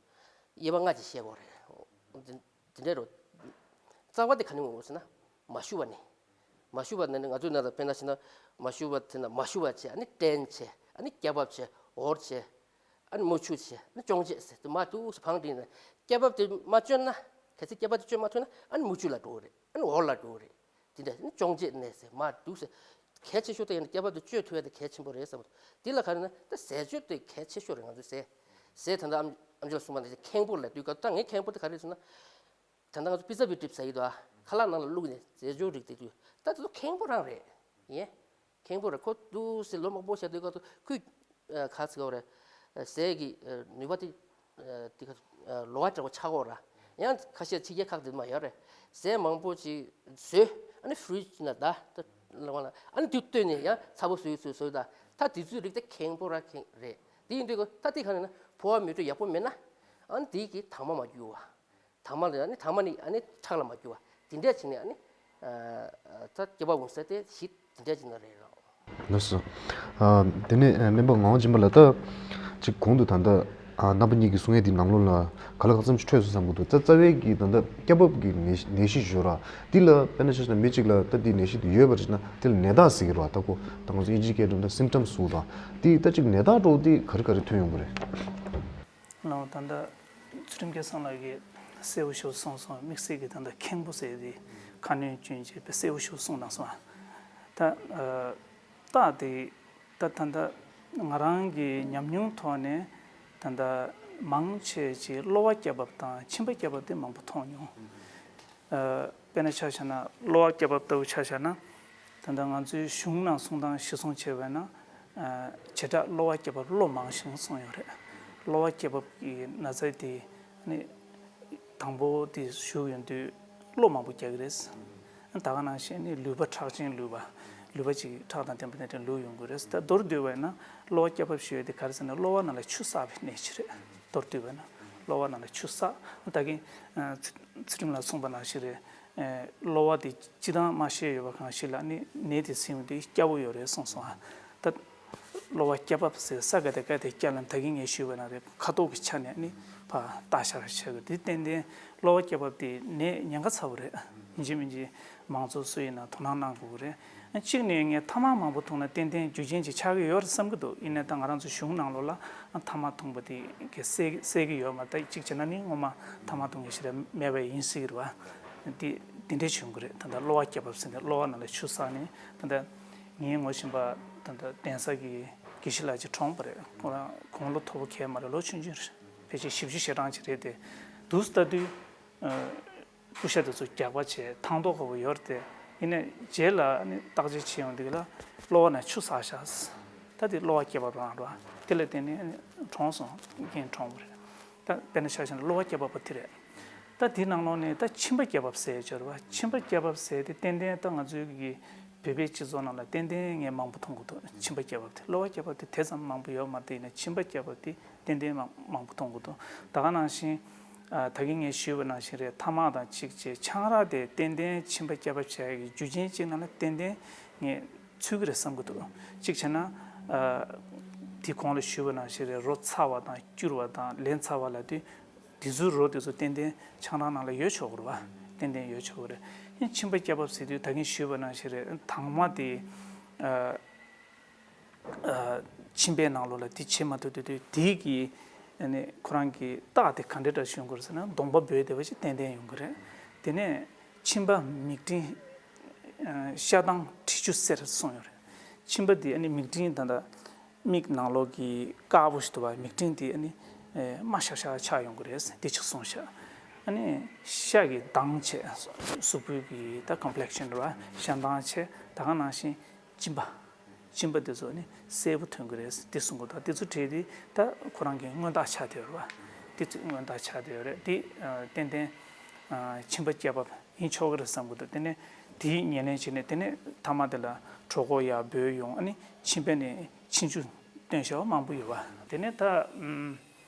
དབྱེ་བ་ལྔ་ཅིག་བཤད་དགོས་རེད། དེ་འདྲ་རོ། རྩ་བ་དེ་ག་ནས་ཡོང་དགོས་ཟེར་ན་མ་ཞུ་བ་ནས། མ་ཞུ་བ་ནས་ང་ཚོའི་ནང་ལ་དཔེར་ན་བྱས་ན་མ་ཞུ་བ་དེ་ན་མ་ཞུ་བ་བྱས། ཨ་ནི་སྐྲན་བྱས། ཨ་ནི་སྐྱ་བབ་བྱས། འོར་བྱས། ཨ་ནི་མུ་ཆུ་བྱས། ཨ་ནི་ཅོང་ཅེ་ཟེར་དུ་མ་འདུག་སུ་བང་བསྒྲིགས་ནས་སྐྱ་བབ་དེ་མ་བཅོས་ན། གལ་སྲིད་སྐྱ་བབ་དེ་བཅོས་མ་ཐུབ་ན་ཨ་ནི་མུ་ཆུ་ལ་འགྲོ་གི་རེད། ཨ་ནི་འོར་ལ་འགྲོ་གི་རེད། དེ་འདྲ་ཨ་ནི་ཅོང་ཅེ་ནས་ཟེར་མ་འདུག་ཟེར། གལ་ཆེ་ཤོས་དེ་ཡིན་ན་སྐྱ་བབ་དེ་བཅོས་ཐུབ་ཡ་དེ་གལ་ཆེན་པོ་རེད་བསམ་གི་འདུག་དེ་ལ་ག་རེ་ན་ད་ཟས་སྤྱོད་དེ་གལ་ཆེ་ཤོས་རེད། ང་ཚོའི་ཟས་ཟས་ད་ལྟ་ཨམ་ཨམ་ཆི་ལ་གསུངས་པ་ནང་བཞིན་ཁེངས་པོ་ལ་དུས་སྐབས་ད་ངའི་ཁེངས་པོ་དེ་ག་རེ་ཟེར་ན། ད་ལྟ་ང་ཚོ་པི་ཙ་བི་ཀྲིབ་ཟ་ཡི་འདུག་ཨ། ཁ་ལག་ནང་ལ་བླུགས་ནས་ཟས་སྤྱོད་རིགས་དེ་དུས་ད་དེ་ཚོ་ཁེངས་པོ་རང་རེད། ཡེ། ཁེངས་པོ་རེད། ཁོ་འདུག་སེ་ལོ་མང་པོ་བཞག་དུས་སྐབས་སུ་ཁོས་ཨ་ག་ཟེར་གོ་རེད། ཟས་ཀྱི་ཨ་ནུས་པ་དེ་ཨ་དེ་ག་ཨ་ལོ་བ་འདྲ་བོ་ཆགས་གོ་ར། ཡང་ཁ་ཤས་ཕྱི་རྒྱལ་ཁག་དེ་མ་ཡོད་རེད། ཟས་མང་པོ་ཅིག་ཟོས། ཨ་ནི་ཧྥི་རིཇ་ནང་ད་ད་ལ་ལ་ཨ་ནི་དུས་བཏོན་ནས་ཡང་ཚ་པོ་བཟོས་བཟོས་བཟོས་ད། ད་དེ་ཚོའི་རིགས་དེ་ཁེངས་པོ་ར་ཁེངས་རེད། དེ་ཡིན་དུས་ད་དེ་ག་ནས་ན་ཕོ་བ་མེ་དྲོད་ཡག་པོ་མེད་ན། ཨ་ནི་དེ་གི་དྭངས་མ་མ་རྒྱུ་བ། དྭངས་མ་ལ་ཨ་ནི་དྭངས་མ་ནི་ཨ་ནི་ཁྲག་ལ་མ་རྒྱུ་བ། དེ་འདྲ་བྱས་ནས་ཨ་ནི་ད་སྐྱེ་བ་འོང་ས་དེ་གཞི་དེ་འདྲ་བྱས་ན་རེད་རོ། ལགས་སོ། དེ་ནས་སྨན་པ་ངག་དབང་སྦྱིན་པ་ལགས། ད་ཅིག་གོང་དུ་ད་ལྟ་རྣམ་པ་གཉིས་ཀྱི་གསུང་ཡས་དེའི་ནང་ལོགས་ལ་ག་ལ་གང་འཚམ་ཞིག་འཕྲོས་སོང་བསམ་གྱི་འདུག་ད་རྩ་བའི་གི་ད་ལྟ་སྐྱ་བབ་ཀྱི་ནད་ནད་གཞི་ཞུ་ར། དེ་ལ་དཔེར་ན་ཆ་བཞག་ན་མི་གཅིག་ལ་ད་དེ་ནད་གཞི་དེ་ཡོད་པ་རེད་ན་དེ་ལ་ནད་རྟགས་ཟེར་གྱི་རེད་བ། ད་ཁོ་ད་ང་ཚོ་ཨིན་ཇིའི་སྐད་དུ་ད་སིམ་ཊམ་ཟེར་དང་དེ་ད་ཅིག་ནད་རྟགས་འདྲ་བོ་དེ་ག་རེ་ག་རེ་ཐོན་ཡོང་གི་རེད། ལགས། ད་ལྟ་ཚུལ་ཁྲིམས་སྐལ་བཟང་ལགས་ཀྱིས་གསལ་པོ་ཞེ་པོ་གསུངས་སོང་། དམིགས་བསལ་གྱི་ད་ལྟ་ཁེངས་པོ་ཟེར་དེ་ཁ་སྣོན་སྐྱོན་བྱས་པའི་གསལ་པོ་ཞེ་པོ་གསུངས་གནང་སོང་། ད་རྟགས་དེ་ད་ད་ལྟ་ང་རང་གི་ཉམས་མྱོང་ཐོག་ནས་ད་ལྟ་མང་ཆེ་ཆེ་གློ་བ་སྐྱ་བབ་དང་མཆིན་པ་སྐྱ་བབ་དེ་མང་པོ་མཐོང་མྱོང་། དཔེར་ན་ཆ་བཞག་ན་གློ་བ་སྐྱ་བབ་ལྟ་བུ་ཆ་བཞག་ན། ད་ལྟ་ང་ཚོའི་གཞུང་ནང་གསུང་སྟངས་གཞིར་བཟུང་བྱས་པ་ན། བྱེ་བྲག་གློ་བ་སྐྱ་བབ་གློ་མང་ཞིང་གསུངས་ཡོད་རེད། གློ་བ་སྐྱ་བབ་ཀྱི་ན་ཚ་དེ་ནི་དང་པོ་དེ་ཞུགས་ཡོང་དུས་གློ་མང་པོ་རྒྱག་གི་རེད། ད་ག་ནང་བཞིན་ནི་ལུད་པ་ཁྲག་ཅན་ལུད་པ། ལུད་པ་ཅིག་ཁྲག་དང་ལྡན་པ་དེ་འདྲ་ལུད་ཡོང་གི་རེད། ད་མདོར་བསྡུས་པ་ཡིན་ན་གློ་བ་སྐྱ་བབ་ཞུ་ཡས་དེ་ག་རེ་ཟེར་ན་གློ་བ་ནང་ལ་ཆུ་བསགས་པའི་ནད་ཅིག་རེད། མདོར་བསྡུས་པ་ཡིན་ན་གློ་བ་ནང་ལ་ཆུ་བསགས། ད་གིན་ཚུལ་ཁྲིམས་ལགས་གསུངས་པ་ནང་བཞིན་རེད། གློ་བ་དེ་སྤྱི་བཏང་མ་ཤེས་ཡོད་པ་གང་ཞིག་ལ་ནི་ནད་དེ་ཟིན་པ་དེ་སྐྱ་བོ་ཡོད་རེད་གསུངས་སོང་ཨ། ད་གློ་བ་སྐྱ་བབ་ཟེར་ས་ག་དེ་ག་དེ་སྐྱ་ལ་ད་གིན་ངས་ཞུས་པ་ན་རེད། ཁ་དོག་གི་ཆ་ནས་ནི་ཕར་ལྟ་ཤར་ཆགས་གི་དེ་ཏན་ཏན་གློ་བ་སྐྱ་བབ་དེ་ནད་ཉེན་ཁ་ཚ་བོ་རེད། ཡིན་གཅིག་མིན་གཅིག་མང་ཚོགས་སུ་ཡིན་ན་དོ་སྣང་གནང་དགོས་ཀྱི་རེད། གཅིག་ནས་ངས་ཐ་མག་མང་པོ་འཐུང་ན་ཏན་ཏན་རྒྱུ་རྐྱེན་ཅིག་ཆགས་ཀྱི་ཡོད་རེད་བསམ་གྱི་འདུག་ཡིན་ནའི་ད་ང་རང་ཚོ་གཞུང་ནང་ལོགས་ལ་ཐ་མག་འཐུང་པ་དེ་གི་སེལ་སེལ་གྱི་ཡོད་མ་རེད། ད་གཅིག་བྱས་ན་ནི་སྔོན་མ་ཐ་མག་འཐུང་མཁན་ཞིག་རེད་མེད་པ་ཡིན་སྲིད་ཀྱི་རེད་བ། དེ་དེ་འདྲས་བྱུང་གི་རེད། ད་ལྟ་གློ་བ་སྐྱ་བབས་ཟེར་ནས་གློ་བ་ནང་ལ་ཆུ་བསགས་ནས་ད་ལྟ་ངའི་ངོ་ཤེས་པ་ད་ལྟ་གདན་ས་གི་དགེ་བཤེས་ལགས་ཅིག་གྲོངས་པ་རེད། ཁོ་རང་དགུང་ལོ་མཐོ་པོ་གས་མ་རེད། ལོ་ཆུང་ཆུང་རེད། ཕལ་ཆེར་བཞི་བཅུ་ཞེ་གྲངས་ཅིག་རེད་དེ། འདུག་སེ་ལྟ་དུས། སྐུ་ཤ་དེ་ཚོ་རྒྱགས་པ་བྱས་ཐང་ཐོག་ཁ་བོ་ཡོད་རེད་དེ། ཡིན་ནའི་རྗེས་ལ་ནི་བརྟག་དཔྱད་བྱེད་ཡོང་དུས་ལ་གློ་བ་ན་ཆུ་བསགས་ཤག་ད་དེ་གློ་བ་སྐྱ་བབས་རང་རེད་བ། དེ་ལ་བརྟེན་ནས་ནི་གྲོངས་སོང་། རྐྱེན་གྲོངས་པ་རེད། ད་དཔེར་ན་ཆ་བཞག་ན་གློ་བ་སྐྱ་བབས་པ་དེ་རེད། ད་དེའི་ནང་ལོགས་ནས་ད་མཆིན་པ་སྐྱ་རྦབ་ཟེར་ཡོད་རེད་བ། མཆིན་པ་སྐྱ་རྦབ་ཟེར་དེ་ཏན་ཏན་ད་ང་ཚོའི་གི་བོད་པའི་སྤྱི་ཚོགས་ནང་ལ་ཏན་ཏན་ངས་མང་པོ་མཐོང་གི་འདུག་མཆིན་པ་སྐྱ་རྦབ་དེ། གློ་བ་སྐྱ་རྦབ་དེ་དེ་ཙམ་མང་པོ་ཡོད་མ་རེད། ཡིན་ན་མཆིན་པ་སྐྱ་རྦབ་དེ་ཏན་ཏན་མང་མང་པོ་མཐོང་གི་འདུག་ད་ག་ནང་བཞིན་ཨ་ད་གིན་ངས་ཞུས་པ་ནང་བཞིན་རེད། ཐ་མག་དང་གཅིག་བྱས་ཆང་རག་དེ་ཏན་ཏན་མཆིན་པ་སྐྱ་རྦབ་བྱ་ཡག་གི་རྒྱུ་རྐྱེན་གཅིག་ནང་ལ་ཏན་ཏན་ངས་ཚུད་ཀྱི་རེད་བསམ་གྱི་འདུག་གཅིག་བྱས་ན་ཨ་དེ་གོང་ལ་ཞུས་པ་ནང་བཞིན་རེད། རོ་ཚ་བ་དང་སྐྱུར་བ་དང་ལན་ཚྭ་བ་ལབ་དུས། དེ་ཚོའི་རོ་དེ་ཚོ་ཏན་ཏན་ཆང་རག་ནང་ལ་ཡོད་ཆོག་གི་རེད་བ། ཏན་ཏན་ཡོད་ཆོག་གི་རེད། ཡིན་མཆིན་པ་སྐྱ་རྦབ་ཟེར་དུས་ད་གིན་ཞུས་པ་ནང་བཞིན་རེད། དྭངས་མ་དེ་ཨ་ཨ་མཆིན་པའི་ནང་ལོགས་ལ་དེ་བྱེད་མ་ཐུབ་དུས་དུས་དེ་གི་ཨ་ནི་ཁོ་རང་གི་རྟགས་དེ་ག་འདྲ་འདྲ་ཞིག་ཡོང་གི་རེད་ཟེར་ན། གདོང་པ་སྦོས་བསྡད་པ་ཞིག་ཏན་ཏན་ཡོང་གི་རེད། དེ་ནས་མཆིན་པ་མིག་སྤྲིན་ཨ་ཤ་དྭངས་དྲི་ཆུ་སེར་གསུངས་ཡོད་རེད། མཆིན་པ་དེ་ཨ་ནི་མིག་སྤྲིན་ད་ལྟ། མིག་ནང་ལོགས་ཀྱི་དཀར་པོ་ཞིག་འདུག་བ། མིག་སྤྲིན་དེ་ཨ་ནི་ཨེ་དམར་ཤག་ཤག་ཆགས་ཡོང་གི་རེད། དེ་གཅིག་གསུངས་ཤག་ཨ་ནི་ཤ་གི་མདངས་བྱས། གཟུགས་པོའི་གི་ད་ཀོམ་པི་ལེག་ཤན་རེད་བ། ཤ་མདངས་བྱས། ད་ག་ནང་བཞིན་གཅིན་པ། གཅིན་པ་དེ་ཚོ་ཨ་ནི་གསལ་པོ་ཐོན་གི་རེད། དེ་གསུང་གི་འདུག་དེ་ཚོ་གྲས་དེ་ད་ཁོ་རང་གི་མངོན་རྟགས་ཆགས་བསྡད་ཡོད་རེད་བ། དེ་ཚོ་མངོན་རྟགས་ཆགས་བསྡད་ཡོད་རེད། དེ་ཨ་ཏན་ཏན་ཨ་མཆིན་པ་སྐྱ་རྦབ་ཡིན་ཆོག་གི་རེད་བསམ་གི་འདུག་དེ་ནས་དེའི་ཉེར་ལེན་བྱས་ནས་དེ་ནས་ཐ་མག་དེ་ལ་གྲོད་ཁོག་ཡར་སྦོས་ཡོང་། ཨ་ནི་མཆིན་པ་ནས་མཆིན་ཆུ་བཏོན་བཞག་པ་མང་པོ་ཡོད་བ། དེ་ནས་ད་ཨམ་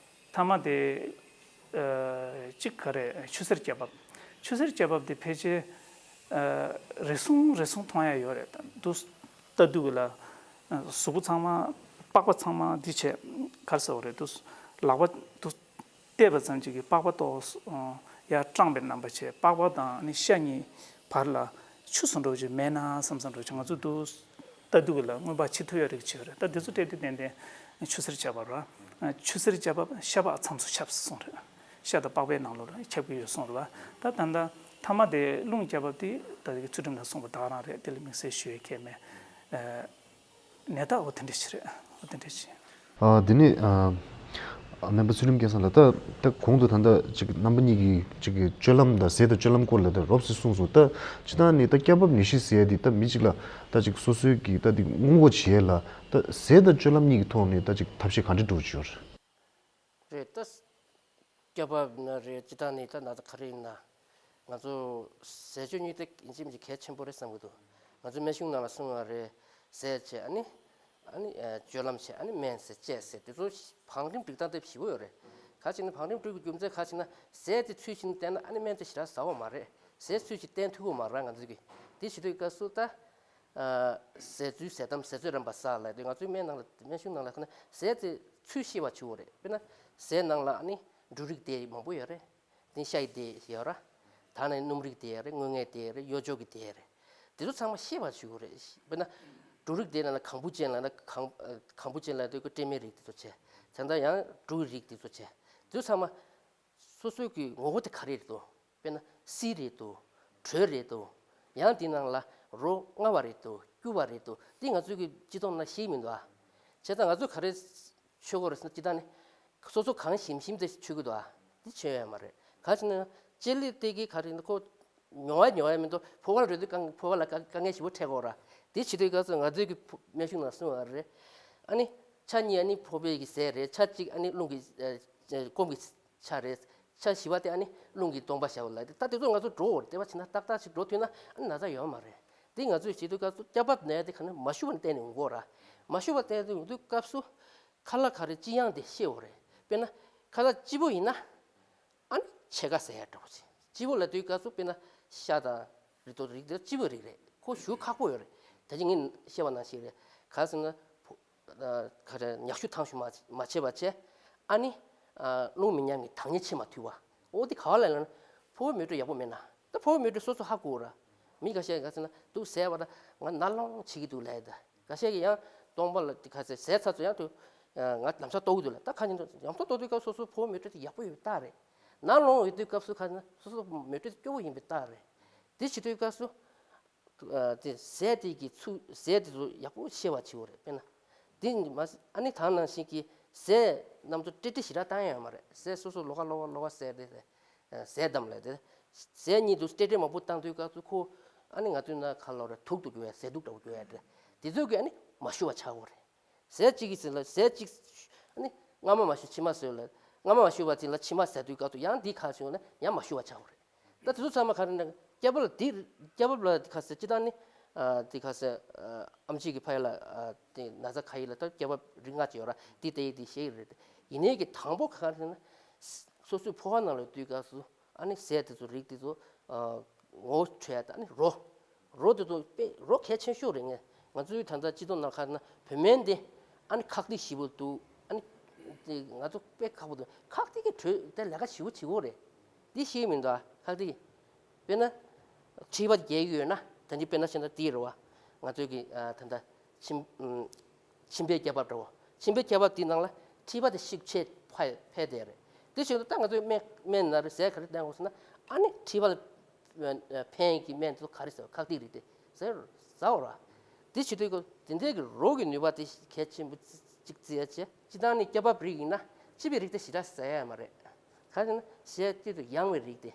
ཐ་མག་དེ་ཨ་གཅིག་ག་རེ་ཆུ་སེར་སྐྱ་རྦབ། ཆུ་སེར་སྐྱ་རྦབ་དེ་ཕལ་ཆེར་ཨ་རེ་ཟུང་རེ་ཟུང་མཐོང་ཡ་ཡོད་རེད། ད་དུས་ལྟ་དུས་ལ་ཨ་གཟུགས་པོ་ཚང་མ་པགས་པ་ཚང་མ་འདི་བྱས་ག་རེ་ཟེར་བ་རེད། དུས་ལག་པ་དུས། བལྟས་པ་ཙམ་གཅིག་གིས་པགས་པ་ཏོག་ཙམ་ཡར་སྐྲངས་པའི་རྣམ་པ་བྱས། པགས་པ་དང་ནི་ཤ་གཉིས་བར་ལ་ཆུ་བཟོ་འདྲ་ཅིག་མེད་ན་བསམ་བསམ་འདྲ་ཅིག་ང་ཚོ་འདུག་ལྟ་དུས་ལ་མངོན་པ་མཆིས་ཐུབ་ཡ་རིགས་ཅིག་ཡོད་རེད། ད་འདི་ཚོ་སྤྲད་དུས་ཏན་ཏན་ཆུ་སེར་སྐྱ་རྦབ་ར། ཆུ་སེར་སྐྱ་རྦབ་ཤ་པགས་མཚམས་སུ་ཁྱབ་གསུངས་རེད། ཤ་དང་པགས་པའི་ནང་ལོགས་ལ་ཁྱབ་ཀྱི་ཡོད་གསུངས་རེད་བ། ད་ད་ལྟ་ཐ་མག་དེ་རླུང་སྐྱ་རྦབ་དེ་ད་ལྟ་གི་ཚུལ་ཁྲིམས་ནང་གསུངས་པ་ད་ག་རང་རེད། དེ་ལ་དམིགས་བསལ་ཞུ་ཡ་གང་ཡང་མེད། ནས་ད་འོ་དེ་འདྲ་ཞིག་རེད། འོ་དེ་འདྲ་ཞིག་ཨ་དེ་ནས་ཨ་སྨན་པ་ཚུལ་ཁྲིམས་སྐལ་བཟང་ལགས། ད་ད་གོང་དུ་ད་ལྟ་ཅིག་རྣམ་པ་གཉིས་ཀྱིས་ཅིག་སྤྱོད་ལམ་དང་ཟས་དང་སྤྱོད་ལམ་སྐོར་ལ་ད་རོབ་ཙམ་གསུངས་སོང་། ད་སྤྱིར་བཏང་ནས་ད་སྐྱ་རྦབ་ནད་གཞི་ཟེར་ཡ་དེ་ད་མི་གཅིག་ལ་ད་ཅིག་སོ་སོའི་གི་ད་དེ་སྔོན་འགོག་བྱེད་ཡ་ལ་ད་ཟས་དང་སྤྱོད་ལམ་གཉིས་ཀྱི་ཐོག་ནས་ད་ཅིག་ཐབས་ཤེས་ག་འདྲ་འགྲོ་གི་ཡོད་རེད། རེད་ད། སྐྱ་རྦབ་ན་རེད། སྤྱིར་བཏང་ནས་ད་ན་ཚ་ག་རེ་ཡིན་ན། ང་ཚོ་ཟས་སྤྱོད་གཉིས་དེ་ཡིན་གཅིག་མིན་གཅིག་གལ་ཆེན་པོ་རེད་བསམ་གྱི་འདུག་ང་ཚོ་སྨན་གཞུང་ནང་ལ་གསུངས་པ་རེད། ཟས་བྱས་ཨ་ནི། ཨ་ནི་ཨ་སྤྱོད་ལམ་བྱས་ཨ་ནི་སྨན་ཟས་བཅས་ཟེར་དེ་ཚོ་བང་རིམ་སྒྲིག་སྟངས་དེ་ཞིབ་པོ་ཡོད་རེད། ག་ཅིག་ན་བང་རིམ་སྒྲིག་པའི་རྒྱུ་མཚན་ག་ཅིག་ན་ཟས་དེ་ཚུལ་བཞིན་བསྟེན་ན་ཨ་ནི་སྨན་དེ་ཞེ་དྲག་ཟ་འོ་མ་རེད། ཟས་ཚུལ་བཞིན་བསྟེན་ཐུབ་འོ་མ་རེད་ང་ཚོ་གི། དེ་བྱེད་དུས་སྐབས་སུ་ད། ཨ་ཟས་ཚུལ་ཟས་དམ་ཟས་ཚོད་རན་པ་ཟ་ལབ་དུས་ང་ཚོའི་སྨན་ནང་ལ་སྨན་གཞུང་ནང་ལ་ཁ་ན་ཟས་དེ་ཚུལ་ཤེས་པ་བྱེད་འོ་རེད། དཔེར་ན་ཟས་ནང་ལ་ཨ་ནི་འབྲུ་རིགས་དེ་མང་པོ་ཡོད་རེད། དེ་ཤ་ཡི་དེ་ཡོད་ར། ད་ནི་སྣུམ་རིགས་དེ་རེད། སྔོ་ངད་དེ་རེད། གཡོ་སྦྱོར་གྱི་དེ་རེད། དེ་ཚོ་ཚང་མ་ཤེས་པ་བྱེད་དགོས་རེད། དཔེར་ན། འབྲུ་རིགས་དེ་ནང་ལ་གང་བུ་ཅན་ལ་ན་གང་གང་བུ་ཅན་ལ་དེ་ཀོ་སྤྲད་མེད་རིགས་དེ་ཚོ་བྱས། ད་ལྟ་ཡང་འབྲུ་རིགས་དེ་ཚོ་བྱས། དེ་ཚོ་ཚང་མ། སོ་སོའི་གི་ངོ་བོ་དེ་ག་རེ་རེད་དོ། དཔེར་ན་བསིལ་རེད་དོ། དྲོད་རེད་དོ། ཡང་དེ་ནང་ལ་རོ་མངར་བ་རེད་དོ། སྐྱུར་བ་རེད་དོ། དེ་ང་ཚོའི་གི་སྤྱི་ཚོགས་ནང་ཤེས་མི་འདུག་ཨ། བྱས་ཙང་ང་ཚོས་ག་རེ་མཆོད་ཀྱི་ཡོད་རེད་ཟེར་ན། སྤྱིར་བཏང་ནི། སོ་སོ་གང་ཞིམ་ཞིམ་དེ་མཆོད་ཀྱི་འདུག་ཨ། དེ་མཆོད་ཡ་མ་རེད། ག་ཅི་ན་ལྕེ་ལེ་དེ་གི་ག་རེ་ན་ཁོ། མྱོང་བ་མྱོང་བ་མི་འདུག་ཕོ་བ་རེད་དུས་དཀའ་ཕོ་བ་ལ་དཀའ་དཀའ་ངལ་ཞེ་པོ་འཕྲད་ཀྱི་ཡོད་ར། དེ་བྱེད་དུས་སྐབས་སུ་ང་ཚོའི་གི་ཕོ་སྨན་གཞུང་ནང་གསུངས་པ་རེད། ཨ་ནི། ཆ་གཉིས་ཨ་ནི་ཕོ་བའི་གི་ཟས་རེད། ཆ་གཅིག་ཨ་ནི་རླུང་གི་ཨ་སྐོམ་གི་ཆ་རེད། ཆ་བཞི་པ་དེ་ཨ་ནི་རླུང་གི་སྟོང་པ་ཤར་བ་ལ་དེ་ད་དེ་ཚོ་ང་ཚོ་འགྲོ་འོར་དེ་བ་ཕྱིན་ན་ཏག་ཏག་ཅིག་འགྲོ་ཐུབ་ན་ཨ་ནི་ན་ཚ་ཡོད་མ་རེད། དེ་ང་ཚོས་བྱེད་དུས་སྐབས་སུ་སྐྱ་རྦབ་ན་ཡ་དེ་ག་ནི་མ་ཞུ་བ་ནས་བསྟན་ནས་འོང་གི་ཡོད་ར། མ་ཞུ་བ་བསྟན་ནས་འོང་དུས་སྐབས་སུ་ཁ་ལག་ག་རེ་ལྕི་ཡང་དེ་ཤེས་འོ་རེད། དཔེར་ན་ཁ་ལག་ལྕི་པོ་ཡིན་ན། ཨ་ནི་ཕྱེད་ཀ་ཟ་ཡ་འདྲ་པོ་ཅིག་སྤྱི་བོ་ལ་དུས་སྐབས་སུ་དཔེར་ན་ཤ་དང་རིགས་དོ་རིགས་དེ་སྤྱི་བོའི་རིགས་རེད། ཁོ་ཞུ་ཁག་པོ་ཡོད་རེད། ད་ཅི་ངས་བཤད་པ་ནང་བཞིན་རེད། ག་ཟེར་ན་ཕོ་ཨ་ག་རེ་མྱག་ཤུ་ཐང་ཤུ་མ་མ་བྱེད་པ་བྱས། ཨ་ནི་ཨ་རླུང་མི་ཉམས་ཀྱི་དྭངས་སྙིགས་ཕྱེ་མ་ཐུབ་པ། འོ་དེ་ག་བ་ལ་ལ་ན་ཕོ་བོ་མེ་དྲོད་ཡག་པོ་མེད་ན། ད་ཕོ་བོ་མེ་དྲོད་སོ་སོ་ཧ་གོ་ར། མི་ཁ་ཤས་ག་ཟེར་ན་དུག་ཟས་པ་ད་ང་ན་ལོང་བྱེད་ཀྱི་འདུག་ལབ་ཡ་ད། འགའ་ཤས་ཀྱིས་ཡང་སྟོང་པ་ལ་དེ་ག་ཚད་ཟས་ཚར་ཚོ་ཡང་དུ་ང་ལམ་སང་ལྟོགས་ཀྱི་འདུག་ལ། ད་ཁ་ཉིན་དུ་ལམ་སང་ལྟོགས་དུས་སྐབས་སོ་སོ་ཕོ་བོ་མེ་དྲོད་དེ་ཡག་པོ་ཡོད་པ་རྟགས་རེད། ནང་ལོང་ཡོད་དུས་སྐབས་སུ་ཁ་ན་སོ་སོ་མེ་དྲོད་དེ་སྐྱོ་བོ་ཡིན་པའི་རྟགས་རེད། དེ་བྱེད་དུས་སྐབས་སུ་དེ་ཟས་དེ་གི་ཚུ་ཟས་དེ་ཚོ་ཡག་པོ་ཤེས་པ་བྱེད་དགོས་རེད། དཔེར་ན་དེ་མ་ཨ་ནི་ད་ནང་བཞིན་གྱི་ཟས་རྣམས་ཚོ་ཏྲེ་ཏྲེ་ཞེ་དྲག་བཏང་ཡ་ཡོད་མ་རེད། ཟས་སོ་སོ་ལོགས་ཀ་ལོགས་ཀ་ལོགས་ཀ་ཟས་དེ་ཟས་དམ་ལས་དེ། ཟས་གཉིས་དུ་ཏྲེ་ཏྲེ་མང་པོ་བཏང་དུས་སྐབས་སུ་ཁོ་ཨ་ནི་ང་ཚོའི་ན་ཁ་ལོ་རེ་དུག་ཏུ་འགྱུར་བའི་ཟས་དུག་འདྲ་བོ་འགྱུར་ཡ་རེད། དེ་ཚོ་གི་ཨ་ནི་མ་ཞུ་བ་ཆགས་འོ་རེད། ཟས་གཅིག་གི་ཟིན་ལ་ཟས་གཅིག་ཨ་ནི་སྔ་མ་མ་ཞུ་ཕྱི་མ་ཟོས་ལ་ སྔ་མ་མ་ཞུ་བ་དེ་ལ་ཕྱི་མ་ཟེར་དུས་སྐབས་སུ་ཡང་འདི་ཁ་བྱུང་ན་ཡང་མ་ཞུ་བ་ཆགས་པ་རེད། ད་དེ་ཚོ་ཚང་མ་ག་རེ་ན་སྐྱ་བ་ལ་འདི་སྐྱ་བ་ལ་ཁ་ཟེར་སྤྱི་བཏང་ནི་ཨ་འདི་ཁ་ཟེར་ཨ་ཨམ་ཆི་གི་ཕ་ཡུལ་ལ་ཨ་དེ་ན་ཚ་ཁ་ཡིག་ལ་ད་སྐྱ་བ་རིགས་ལྔ་ཅིག་ཡོད་ར། འདི་ལྟ་ཡི་འདི་ཤེས་ཀྱི་རེད། ཡིན་ནའི་གི་དང་པོ་ག་རེ་ན་སོ་སོའི་ཕོ་བ་ནང་ལ་དུས་སྐབས་སུ་ཨ་ནི་ཟས་དེ་ཚོ་རིགས་དེ་ཚོ་ཨ་ངོ་བོ་འཕྲོད་ཡ་ད་ཨ་ནི་རོ། རོ་དེ་ཚོ་དཔེ་རོ་གལ་ཆེན་ཤོས་རེད། ངས་ང་ཚོའི་ད་ལྟ་སྤྱི་ཚོགས་ནང་ཁ་ན་བུད་མེད་འདི་ཨ་ནི་ཁག་ཐེག་ཞེ་པོ་འདུག་ཨ་ནི་དེ་ང་ཚོ་དཔེ་ཁག་པོ་འདུག་ཁག་ཐེག་གི་གྲོས་དེ་ལས་ཀ་ཞེ་པོ་བྱེད་དགོས་རེད། འདི་ཤེས་མི་འདུག་ཁག་ཐེག་གི་དཔེར་ན་མཁྲིས་པ་རྒྱག་གི་ཡོད་ན་ད་འདི་དཔེར་ན་བཤད་ན་འདི་རེད་བ། ང་ཚོའི་གི་ཨ་ད་ལྟ་མཆིན་ཨམ། མཆིན་པའི་སྐྱ་བབ་འདྲ་བོ། མཆིན་པའི་སྐྱ་བབ་དེའི་ནང་ལ་མཁྲིས་པ་དེ་ཤུགས་ཆེ་འཕེལ་འཕེལ་བསྡད་རེད། དེ་བཞིན་དུ་ད་ང་ཚོའི་སྨན་སྨན་ན་རེ་ཟས་ག་རེ་བསྟེན་དགོས་ཟེར་ན་ཨ་ནི་མཁྲིས་པ་ལ་ཕན་གྱི་སྨན་དེ་ཚོ་ག་རེ་ཟེར་བ་ཁག་ཐེག་རིགས་དེ་ཟེར་ཟ་འོ་ར། དེ་བྱེད་དུས་དེ་འདྲའི་གི་རོ་གི་ནུས་པ་དེ་གལ་ཆེན་པོ་གཅིག་བརྩི་ཡ་བྱས། སྤྱི་བཏང་ནི་སྐྱ་བབ་རིགས་ཡིན་ན་སྤྱི་པའི་རིགས་དེ་ཞེ་དྲག་ཟ་ཡ་མ་རེད། ག་རེ་ཟེར་ན་ཟས་དེ་ཚོ་ཡང་བའི་རིགས་དེ།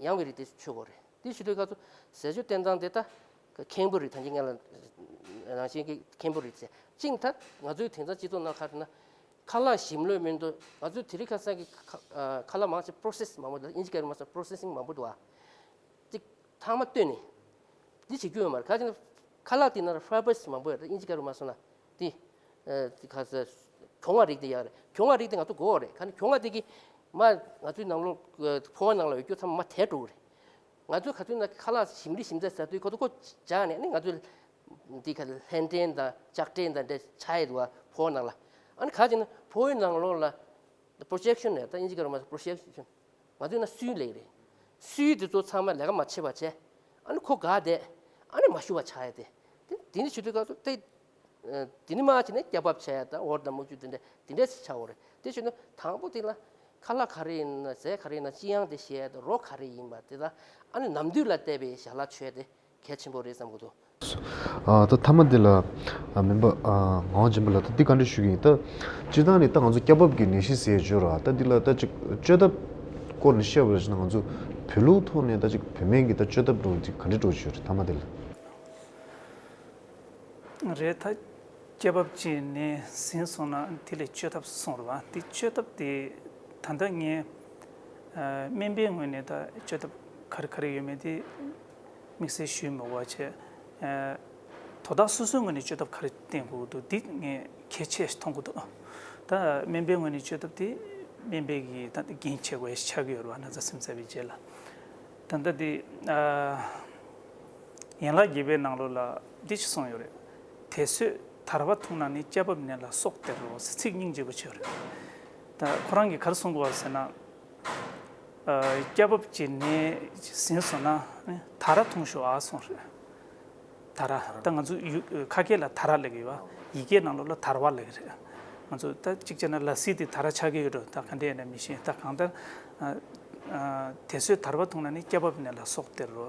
ཡང་བའི་རིགས་དེ་མཆོད་དགོས་རེད། དེ་ཞུ་དུས་སྐབས་སུ་ཟས་སྤྱོད་བསྟེན་སྟངས་དེ་ད་ཁེངས་པོ་རིགས་ད་གིན་ངས་ལ་རང་བཞིན་གྱི་ཁེངས་པོ་རིགས་བྱས། གཅིག་ད་ང་ཚོའི་དེང་སང་སྤྱི་ཚོགས་ནང་ཁ་ན་ཁ་ལག་ཞིམ་ལོས་མི་འདུག་ང་ཚོའི་དེ་རིང་ཁ་སང་གི་ཁ་ཁ་ལག་མང་ཆེ་པོ་རོ་སེ་སི་མང་པོ་འདུག་ཨིན་ཇི་སྐད་རུ་མ་སོང་པོ་རོ་སེ་སིང་མང་པོ་འདུག་བ། གཅིག་ཐང་མ་བཏོན་ནས་འདི་བྱེད་རྒྱུ་ཡོད་མ་རེད། ག་ཅི་ན་ཁ་ལག་དེ་ནང་ལ་ཕའི་བར་སི་མང་པོ་ཡོད་རེད། ཨིན་ཇི་སྐད་རུ་མ་སོང་ན་དེ། ཨ་དེ་ག་ས་གྱོང་བ་རིགས་དེ་ཡག་རེད། གྱོང་བ་རིགས་དེ་ང་ཚོ་དགོས་རེད། ག་ནི་གྱོང་བ་དེ་གི་མ་ང་ཚོའི་ནང་ལོགས་ཕོ་བ་ནང་ལ་ཡོད་རྒྱུ་ཚང་མ་དེད་འགྲོ་གི་རེད། ང་ཚོའི་ག་ཚོད་ན་ཁ་ལག་ཞིམ་རིགས་ཞིམ་ཚད་ཟ་དུས་ཁོ་ཚོ་ཁོ་འཇག་ནས་ནི་ང་ཚོའི་འདི་ག་ལྷན་འདྲེན་དང་ལྕགས་འདྲེན་དང་འདྲ་ཆགས་ཡོད་འདུག་བ། ཕོ་བ་ནང་ལ་ཨ་ནི་ག་ཅི་ན་ཕོ་བའི་ནང་ལོགས་ལ་པོ་རོ་ཇེག་ཤན་ནས་ད་ཨིན་ཇི་སྐད་རུ་མ་པོ་རོ་ཇེག་ཤན། ང་ཚོའི་ན་སུའི་ལེགས་རེད། སུའི་དེ་ཚོ་ཚང་མ་ལས་ཀ་མ་བྱེད་པ་བྱས། ཨ་ནི་ཁོ་དགའ་བསྡད། ཨ་ནི་མ་ཞུ་བ་ཆགས་ཡ་དེ། དེ་དེ་ནི་ཞུ་དུས་སྐབས་སུ་དེ། དེ་ནི་མ་བྱས་ནས་སྐྱ་བབ་བྱས་ཡ་དང་འོར་དང་མུ་ཅུ་དེ་འདྲ་དེ་འདྲས་ཆགས་འོ་རེད། དེ་ཞུ་ན་དང་པོ་དེ་ལ་ཁ་ལག་ག་རེ་ཡིན་ན་ཟས་ག་རེ་ཡིན་ན་ལྕི་ཡང་དེ་བཤད་ཡ་དང་རོ་ག་རེ་ཡིན་པ་དེ་དང་ཨ་ནི་ནམ་དུས་ལ་བལྟས་པའི་ཞལ་ལག་མཆོད་དེ་གལ་ཆེན་པོ་རེད་བསམ་གི་འདུག་ཨ་ད་མཐའ་མ་འདི་ལ་ཨ་མིན་པ་ཨ་ངག་དབང་སྦྱིན་པ་ལགས་ད་འདི་བཀའ་འདྲི་ཞུ་གི་ཡིན། ད་སྤྱིར་བཏང་ནས་ད་ང་ཚོ་སྐྱ་བབ་ཀྱི་ནད་གཞི་ཟེར་བརྗོད་ར། ད་འདི་ལ་ད་ཅིག་བཅོས་ཐབས་སྐོར་ནས་བཤད་པ་ཡིན་ན་ང་ཚོ་བོད་ལུགས་ཐོག་ནས་ད་ཅིག་བོད་སྨན་གྱི་ད་བཅོས་ཐབས་འགྲོ་འདི་ག་འདྲ་འགྲོ་བཞིན་ཡོད་རེད་མཐའ་མ་འདི་ལ། རེད། ད་སྐྱ་བབ་ཀྱི་ནད་ཟིན་སོང་ན་དེ་ལས་བཅོས་ཐབས་སུ་སོང་ར་བ། དེ་བཅོས་ཐབས་དེ་ད་ལྟ་ངས་ཨ་སྨན་པའི་ངོས་ནས་ད་བཅོས་ཐབས་ག་རེ་ག་རེ་ཡོད་མེད་དེ་དམིགས་བསལ་ཞུས་མི་དགོས་པ་བྱས། ཨ་དོ་བདག་སོ་སོའི་ངོས་ནས་བཅོས་ཐབས་ག་རེ་བསྟེན་དགོས་འདུག་འདི་ངས་གལ་ཆེ་ཞིག་མཐོང་གི་འདུག་ད་སྨན་པའི་ངོས་ནས་བཅོས་ཐབས་དེ་སྨན་པའི་གི་ད་འགན་ཆེ་དགོས་ཡ་ཞིག་ཆགས་ཀྱི་ཡོད་རེད་བ། ན་ཚ་སེམས་ཚ་བའི་རྗེས་ལ་ད་ལྟ་དེ་ཨ། ཡན་ལག་བརྒྱད་པའི་ནང་ལོགས་ལ་འདི་ཞིག་གསུངས་ཡོད་རེད། དེ་ཚོས་དར་བ་འཐུང་ན་ནི་སྐྱ་བབ་ནད་ལ་སྲོག་སྟེར་རོ་ཟེར་ཚིག་སྙིང་རྗེ་པོ་ཅིག་ཡོད་རེད། ད་ཁོ་རང་གིས་ག་རེ་གསུང་གི་ཡོད་ཟེར་ན། ཨ་སྐྱ་བབ་ཀྱི་ནད་ཟིན་སོང་ན་ནི་དར་བ་འཐུང་ཤོག་ཨ་གསུངས་རེད། དར་བ་ད་ང་ཚོ་ཡུ་ཁ་སྐད་ལ་དར་བ་ལབ་ཀྱི་ཡོད་པ། ཡི་གེའི་ནང་ལོགས་ལ་དར་བ་ལབ་ཀྱི་རེད། ང་ཚོ་ད་གཅིག་བྱས་ན་ལ་སི་དེ་དར་བ་ཆགས་ཀྱི་ཡོད་འགྲོ། ད་ག་འདྲ་ཡིན་ན་མི་ཤེས། ད་གང་ལྟར་ཨ་ཨ་དེ་ཚོས་དར་བ་འཐུང་ན་ནི་སྐྱ་བབ་ནད་ལ་སྲོག་སྟེར་རོ།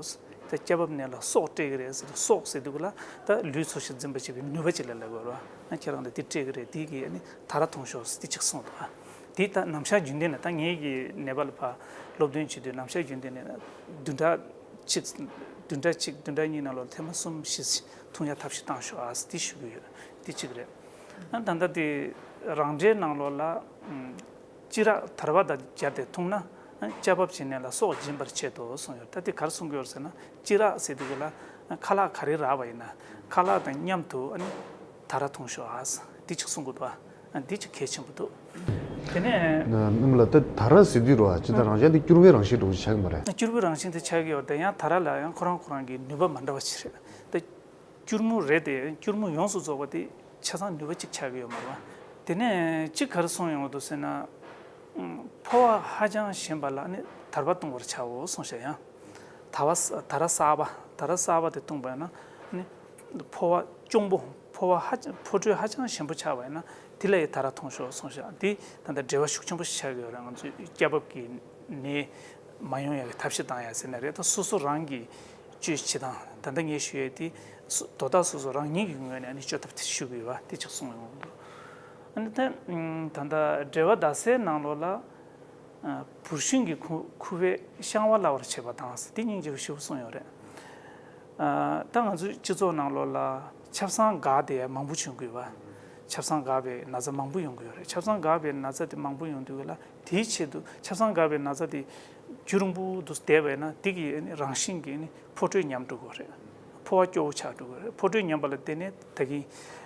ད་སྐྱ་བབ་ནད་ལ་སྲོག་སྤྲད་ཀྱི་རེད་ཟེར་ཏེ་སྲོག་ཟེར་དུས་ལ་ད་ལུས་འཚོ་ཞིང་འཛིན་པ་བྱེད་པའི་ནུས་པ་ཅིག་ལ་ལབ་དགོས་རེད་བ། ཁྱེད་རང་ལ་འདི་སྤྲད་ཀྱི་རེད། འདི་གིས་ནི་དར་བ་འཐུང་ཤོག་ཟེར་ཏེ་གཅིག་གསུངས་འདུག་འདི་ད་ནམ་ཞག་རྒྱུན་ལྡན་ནས་ད་ངེད་ཀྱིས་ནད་པ་ལ་ཕར་སློབ་སྟོན་བྱེད་དུས་ནམ་ཞག་རྒྱུན་ལྡན་ནས་བདུན་ཕྲག་གཅིག་བདུན་ཕྲག་གཅིག་བདུན་ཕྲག་གཉིས་ནང་ལོགས་ཐེངས་མ་གསུམ་བཞི་འཐུང་ཡ་ཐབས་ཤེས་བཏང་ཤོག་ཨ་ཟེར་འདི་ཞུ་གི་ཡོད། འདི་གཅིག་རེད། ཨ་ད་ལྟ་དེ་རང་འདྲའི་ནང་ལོགས་ལ་ཨམ་ལྕི་རགས་དར་བ་དང་སྦྱར་ཏེ་འཐུང་ན་ཨ་སྐྱ་བབ་ཀྱི་ནད་ལ་སྲོག་སྦྱིན་པར་བྱེད་དོ་གསུངས་ཡོད། ད་དེ་ག་རེ་གསུང་གི་ཡོད་ཟེར་ན་ལྕི་རགས་ཟེར་དུས་ལ་ཨ་ཁ་ལག་ག་རེ་རག་པ་ཡིན་ན་ཁ་ལག་དང་མཉམ་དུ་ཨ་ནི་དར་བ་འཐུང་ཤོག་ཨ་ཟེར་འདི་གཅིག་གསུང་གི་འདུག་ཨ་འདི་གཅིག་གལ་ཆེན་པོ་འདུག་དེ་ནས་ཨ་ནི་ལ་ད་དར་བ་ཟེར་དུས་རོ་ཨ་ཅི་ད་རང་བཞིན་དེ་སྐྱུར་མོའི་རང་བཞིན་འདྲ་བོ་ཞིག་ཆགས་ཀྱི་མ་རེད། སྐྱུར་མོའི་རང་བཞིན་དེ་ཆགས་ཀྱི་ཡོད། དེ་ཡང་དར་བ་ལ་ཡང་ཁོ་རང་ཁོ་རང་གི་ནུས་པ་མ་འདྲ་བ་ཅིག་རེད། ད་སྐྱུར་མོ་རེད་དེ་སྐྱུར་མོ་ཡོངས་སུ་རྫོགས་པ་དེ་ཆ་ཚང་ནུས་པ་གཅིག་ཆགས་ཀྱི་ཡོད་མ་རེད་བ། དེ་ནས་གཅིག་ག་རེ་གསུངས་ཡོང་གི་འདུག་ཟེར་ན། ཨུམ། ཕོ་བ་ཧ་ཅང་ཞན་པ་ལ་ནི་དར་བ་བཏུང་བར་བྱའོ་གསུངས་ཤག་ཡང་། དར་བ་དར་བ་གསར་པ་དར་བ་གསར་པ་དེ་བཏུང་བ་ཡིན་ན་ནི་ཕོ་བ་གཅུང་པོ་ཕོ་བ་ཧ་ཅང་ཕོ་དྲོད་ཧ་ཅང་ཞན་པོ་ཆགས་པ་ཡིན་ན་དེ་ལ་ཡི་དར་བ་འཐུང་ཤོག་གསུངས་ཤག་འདི་ད་ལྟ་འབྲེལ་བ་ཤུགས་ཆེན་པོ་ཞིག་ཆགས་ཀྱི་ཡོད་རེད། ང་ཚོའི་སྐྱ་བབ་ཀྱི་ནད་མ་ཡོང་ཡག་གི་ཐབས་ཤེས་བཏང་ཡག་ཟེར་ན་རེད། ད་སོ་སོ་རང་གི་བཅོས་བྱེད་སྟངས་ད་ལྟ་ངས་ཞུ་ཡས་དེ་སོ་དོ་བདག་སོ་སོ་རང་ཉིད་ཀྱི་ངོས་ནས་ཨ་ནི་བཅོས་ཐབས་དེ་ཞུ་གི་ཡོད་པ་དེ་གཅིག་གསུངས་ཡོང་གི་འདུག་ཨ་ནི་ད་ད་ལྟ་འགྲེལ་པ་ཟླ་གསལ་ནང་ལོགས་ལ་ཨ་བུར་ཤིང་གི་ཁུ་ཁུ་བས་བཤང་བ་སླ་བར་བྱེད་པ་དང་ཟེར་དེ་སྙིང་རྗེ་པོ་ཞེ་པོ་གསུངས་ཡོད་རེད། ཨ་ད་ང་ཚོའི་སྤྱི་ཚོགས་ནང་ལོགས་ལ་ཆབ་གསང་འགག་བསྡད་ཡ་མང་པོ་བྱུང་གི་ཡོད་པ། ཆབ་གསང་འགག་པའི་ན་ཚ་མང་པོ་ཡོང་གི་ཡོད་རེད། ཆབ་གསང་འགག་པའི་ན་ཚ་དེ་མང་པོ་ཡོང་དུས་ལ་དེའི་ཆེད་དུ་ཆབ་གསང་འགག་པའི་ན་ཚ་དེ་རྒྱུན་རིང་པོ་དུ་བསྡད་པ་ཡིན་ན་དེ་གི་ཨ་ནི་རང་བཞིན་གྱིས་ཨ་ནི་ཕོ་དྲོད་ཉམས་འགྲོ་གི་རེད། ཕོ་བ་སྐྱོ་བོ་ཆགས་འགྲོ་གི་རེད། ཕོ་དྲོད་ཉམས་པ་ལ་བརྟེན་ནས་ད་གིན་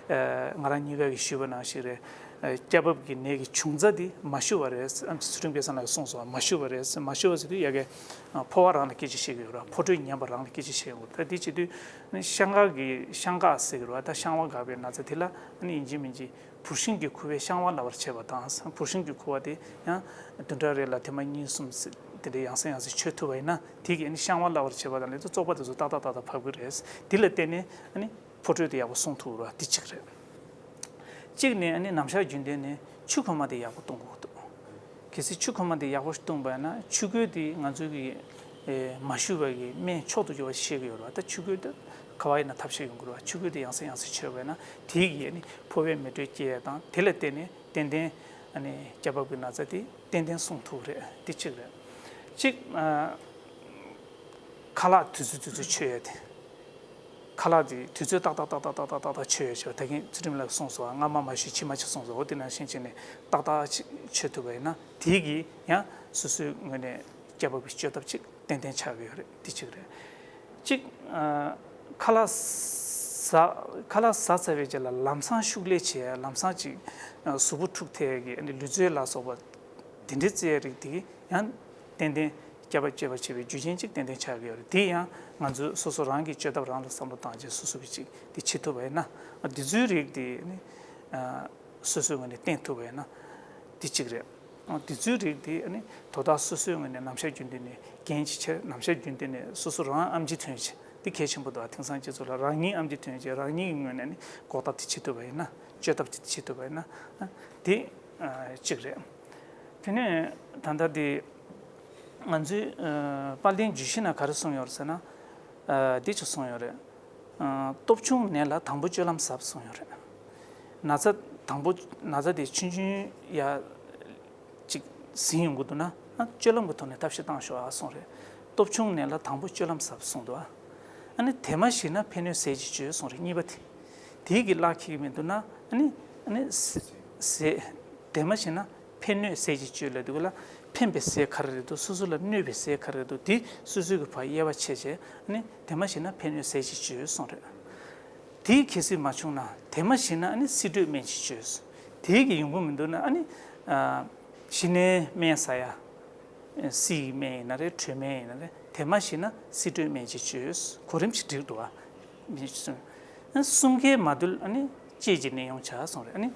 ཨ་ང་རང་གཉིས་ཀ་གིས་ཞུས་པ་ནང་བཞིན་རེད། ཨ་སྐྱ་རྦབ་ཀྱི་ནད་ཀྱི་བྱུང་རྩ་དེ་མ་ཞུ་བ་རེད། ཨ་ཚུལ་ཁྲིམས་སྐལ་བཟང་ལགས་གསུངས་སོང་། མ་ཞུ་བ་རེད། མ་ཞུ་བ་ཟེར་དུས་ཡ་གི་ཨ་ཕོ་བ་རང་ལ་སྐད་ཆ་བཤད་ཀྱི་ཡོད་རེད། ཕོ་དྲོད་ཉམས་པ་རང་ལ་སྐད་ཆ་བཤད་ཡོད་རེད། ད་དེ་བྱེད་དུས་ཨ་ནི་བཤང་འགག་གི་བཤང་འགག་ཟེར་གྱི་རེད་བ། ད་བཤང་བ་འགག་པའི་ན་ཚ་དེ་ལ་ཨ་ནི་ཡིན་གཅིག་མིན་གཅིག་བུར་ཤིང་གི་ཁུ་བས་བཤང་བ་བསླབ་པར་བྱེད་པ་དང་། བུར་ཤིང་གི་ཁུ་བ་དེ་ཡང་བདུན་ཕྲག་རེ་ལ་ཐེངས་མ་གཉིས་གསུམ་ཙམ་དེ་འདྲའི་ཡང་སེ་ཡང་སེ་མཆོད་ཐུབ་པ་ཡིན་ན་དེ་གིས་ཨ་ནི་བཤང་བ་བསླབ་པར་བྱེད་པ་དང་ལས་དུ་བཙོག་པ་དེ་ཚོ་ཏག་ཏག་ཏག་ཏག་ཕབ་ཀྱི་རེད། དེ་ལ་བརྟེན་ནས་ཨ་ནི་ཕོ་དྲོད་དེ་ཡག་པོ་སྲུང་ཐུབ་ར་དེ་གཅིག་རེད། གཅིག་ནས་ཨ་ནི་ནམ་ཞག་རྒྱུན་ལྡན་ནས་ཆུ་ཁོལ་མ་དེ་ཡག་པོ་གཏོང་དགོས་འདུག་གལ་སྲིད་ཆུ་ཁོལ་མ་དེ་ཡག་པོ་བཏུང་བ་ཡིན་ན་ཆུ་ཁོལ་དེ་ང་ཚོ་གི་ཨེ་མ་ཞུ་བ་གི་སྨན་མཆོག་ཏུ་གྱུར་པ་ཤེས་ཀྱི་ཡོད་རེད་བ། ད་ཆུ་ཁོལ་དེ་ག་བ་ཡིན་ན་ཐབས་ཤེས་ཡོང་གི་རེད་བ། ཆུ་ཁོལ་དེ་ཡང་སེ་ཡང་སེ་མཆོད་པ་ཡིན་ན་དེ་གིས་ཨ་ནི་ཕོ་བའི་མེ་དྲོད་སྐྱེ་ཡ་དང་དེ་ལ་བརྟེན་ནས་ཏན་ཏན་ཨ་ནི་སྐྱ་རྦབ་ཀྱི་ན་ཚ་དེ་ཏན་ཏན་སྲུང་ཐུབ་རེད། དེ་གཅིག་རེད། གཅིག་ཨ་ཁ་ལག་དུས་ཚོད་དུས་ཚོད་མཆོད་ཡ་དེ། ཁ་ལག་དེ་དུས་ཚོད་ཏག་ཏག་ཏག་ཏག་མཆོད་ཡ་བྱས་པ། ད་གིན་ཚུལ་ཁྲིམས་ལགས་གསུངས་སོང་། སྔ་མ་མ་ཞུས་ཕྱི་མ་ཞུས་གསུངས་སོང་། འོ་དེ་ནང་བཞིན་བྱས་ནས་ཏག་ཏག་ཅིག་མཆོད་ཐུབ་པ་ཡིན་ན་དེ་གིས་ཡང་སོ་སོའི་ངོས་ནས་སྐྱ་རྦབ་ཀྱི་བཅོས་ཐབས་ཅིག་ཏན་ཏན་ཆགས་ཀྱི་ཡོད་རེད། དེ་གཅིག་རེད། གཅིག་ཨ་ཁ་ལག་ཟ་ཁ་ལག་ཟ་ཚར་བའི་རྗེས་ལ་ལམ་སང་ཤུགས་ལས་བྱས། ལམ་སང་ཅིག་ཨ་གཟུགས་པོ་འཁྲུགས་ཐལ་གྱི་ཨ་ནི་ལུས་རྩལ་ལ་སོགས་པ་དེ་འདྲའི་རྩེད་རིགས་དེ་ཡང་ཏན་ཏན་སྐྱ་རྦབ་བཅོས་པ་བྱེད་པའི་རྒྱུ་རྐྱེན་གཅིག་ཏན་ཏན་ཆགས་ཀྱི་ཡོད་རེད། དེ་ཡང་ང་ཚོས་སོ་སོ་རང་གི་བཅོས་ཐབས་རང་ལ་བསམ་བློ་བཏང་བྱས་སོ་སོ་གི་ཅིག་དེ་བྱེད་ཐུབ་པ་ཡིན་ན། དེ་ཚོའི་རིགས་དེ་ནི་ཨ་སོ་སོའི་ངོས་ནས་བསྟེན་ཐུབ་པ་ཡིན་ན་དེ་གཅིག་རེད། དེ་ཚོའི་རིགས་དེ་ཨ་ནི་དོ་བདག་སོ་སོའི་ངོས་ནས་ནམ་ཞག་རྒྱུན་ལྡན་ནས་འགན་ཅིག་འཁྱེར། ནམ་ཞག་རྒྱུན་ལྡན་ནས་སོ་སོ་རང་ཨེམ་ཆི་ཐོན་བྱས། དེ་གལ་ཆེན་པོ་འདུག་དེང་སང་སྤྱི་ཚོགས་ལ་རང་ཉིད་ཨེམ་ཆི་ཐོན་བྱས་རང་ཉིད་ཀྱི་ངོས་ནས་ནི་འགོག་ཐབས་དེ་བྱེད་ཐུབ་པ་ཡིན་ན། བཅོས་ཐབས་དེ་བྱེད་ཐུབ་པ་ཡིན་ན་དེ་གཅིག་རེད། དེ་ནས་ད་ལྟ་དེ་ང་ཚོའི་དཔལ་ལྡན་རྒྱུད་བཞི་ན་ག་རེ་གསུངས་ཡོད་རེད་ཟེར་ན། འདི་ཅིག་གསུངས་ཡོད་རེད། སྟོབས་ཆུང་ནད་ལ་དང་པོ་སྤྱོད་ལམ་གཟབ་གསུངས་ཡོད་རེད། ན་ཚ་དང་པོ་ན་ཚ་དེ་ཆུང་ཆུང་ཡ་ཅིག་ཟིན་ཡོང་གི་འདུག་ན་སྤྱོད་ལམ་གྱི་ཐོག་ནས་ཐབས་ཤེས་བཏང་ཤོག་ཨ་གསུངས་རེད། སྟོབས་ཆུང་ནད་ལ་དང་པོ་སྤྱོད་ལམ་གཟབ་གསུངས་འདུག་ཨ། ཨ་ནི་དེ་མ་ཞིག་ན་ཕན་གནོད་ཟས་ཀྱིས་བཅོས་གསུངས་རེད། གཉིས་པ་དེ། དེ་གི་ལག་ཁྱེར་གྱི་མི་འདུག་ན་ཨ་ནི་ཟས་དེ་མ་ཞིག་ན། ཕན་གནོད་ཟས་ཀྱིས་བཅོས་ལབ་དུས་ལ་ཕན་པའི་ཟས་ག་རེ་རེད་འདུག་སོ་སོ་ལ་གནོད་པའི་ཟས་ག་རེ་རེད་འདུག་དེ་སོ་སོའི་གི་ཕར་དབྱེ་བ་ཕྱེ་བྱས་ཨ་ནི་དེ་མ་ཞིག་ན་ཕན་གནོད་ཟས་ཀྱིས་བཅོས་གསུངས་རེད། དེ་གལ་སྲིད་མ་བྱུང་ན་དེ་མ་ཞིག་ན་ཨ་ནི་སིལ་དྲོད་སྨན་གྱིས་བཅོས། དེ་གི་ཡོང་གི་མི་འདུག་ན་ཨ་ནི་ཨ་གཞི་ནས་སྨན་ཟ་ཡ། སིལ་སྨན་ཡིན་ན་རེད། དྲོད་སྨན་ཡིན་ན་རེད། དེ་མ་ཞིག་ན་སིལ་དྲོད་སྨན་གྱིས་བཅོས། གོ་རིམ་གྱིས་འགྲིག་འདུག་ཨ། གསུམ་ཀའི་མ་བསྡུར་ཨ་ནི་དཔྱད་ཀྱི་ནད་ཡོང་བྱ་གསུངས་རེད། ཨ་ནི་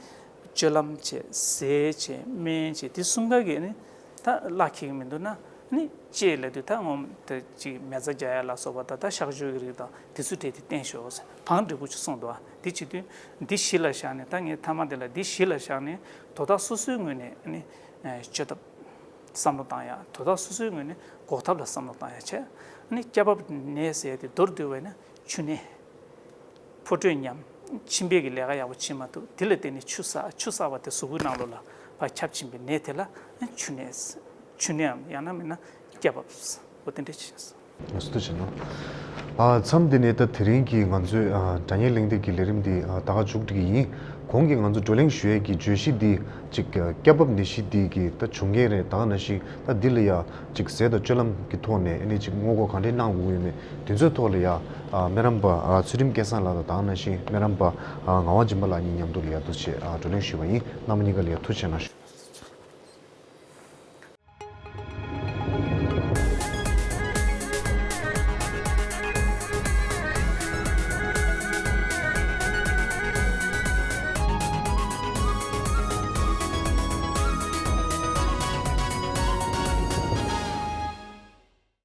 སྤྱོད་ལམ་བྱས། ཟས་བྱས། སྨན་བྱས། དེ་གསུམ་ཀ་གི་ཨ་ནི་ད་ལག་ཁེལ་གི་མི་འདུག་ན་ཨ་ནི་དཔྱད་ལབ་དུས་ད་ངོ་མ་ད་ཅིག་མེ་བཙའ་རྒྱག་ཡ་ལ་སོགས་པ་ད་ད་གཤག་བཅོས་ཀྱི་རིགས་དང་དེ་ཚོ་གྲས་དེ་བསྟེན་ཤོག་ཟེར་བང་འགྲིག་པོ་ཅིག་གསུངས་འདུག་ཨ། དེ་བྱེད་དུས་འདི་གཞི་ལ་བཞག་ནས་ད་ངས་མཐའ་མ་དེ་ལ་འདི་གཞི་ལ་བཞག་ནས་དོ་བདག་སོ་སོའི་ངོས་ནས་ཨ་ནི་སྤྱོད་ཐབས་བསམ་བློ་བཏང་ཡ། དོ་བདག་སོ་སོའི་ངོས་ནས་འགོག་ཐབས་ལ་བསམ་བློ་བཏང་ཡ་བྱས། ཨ་ནི་སྐྱ་རྦབ་ནད་ཟེར་ཡ་དེ་མདོར་བསྡུས་པ་ཡིན་ན་ཆུ་ནད། ཕོ་དྲོད་ཉམས། མཆིན་པའི་གི་ལས་ཀ་ཡག་པོ་བྱེད་མ་ཐུབ། དེ་ལ་བརྟེན་ནས་ཆུ་བསགས། ཆུ་བསགས་པ་དེ་གཟུགས་པོའི་ནང་ལོགས་ལ་ཕར་ཁྱབ་ཕྱིན་པའི་ནད་དེ་ལ་ཨ་ཆུ་ནད། ཆུ་ནད་འམ་ཡང་ན་མིན་ན་སྐྱ་རྦབ། འོ་དེ་འདྲ་བྱས། ལགས་སོ། ཐུགས་རྗེ་གནང་། ཨ་མཚམས་འདི་ནས་ད་དེ་རིང་གི་ང་ཚོའི་ཨ་དྲ་བརྙན་གླེང་སྟེགས་ཀྱི་ལས་རིམ་འདི་ཨ་ད་ག་མཇུག་སྒྲིལ་གྱི་ཡིན། གོང་གི་ང་ཚོ་བགྲོ་གླེང་ཞུ་ཡས་ཀྱི་བརྗོད་གཞི་འདི་ཅིག་ཨ་སྐྱ་རྦབ་ནད་གཞི་འདི་གི་ད་བྱུང་རྐྱེན་རེད། ད་ག་ནང་བཞིན་ད་འདི་ལ་ཡ་ཅིག་ཟས་དང་སྤྱོད་ལམ་གྱི་ཐོག་ནས་ཨ་ནི་ཅིག་སྔོན་འགོག་གང་འདྲས་གནང་དགོས་ཀྱི་ཡོད་མེད་དེ་ཚོའི་ཐོག་ལ་ཡ་ཨ་སྨན་རམས་པ་ཨ་ཚུལ་ཁྲིམས་སྐལ་བཟང་ལགས་དང་ད་ག་ནང་བཞིན་སྨན་རམས་པ་ཨ་ངག་དབང་སྦྱིན་པ་ལགས་གཉིས་མཉམ་དུ་ལ་ཡ་འདུག་སེ་ཨ་བགྲོ་གླེང་ཞུས་པ་ཡིན། རྣམ་པ་གཉིས་ཀ་ལ་ཡ་ཐུགས་རྗེ་གནང་ཞུ།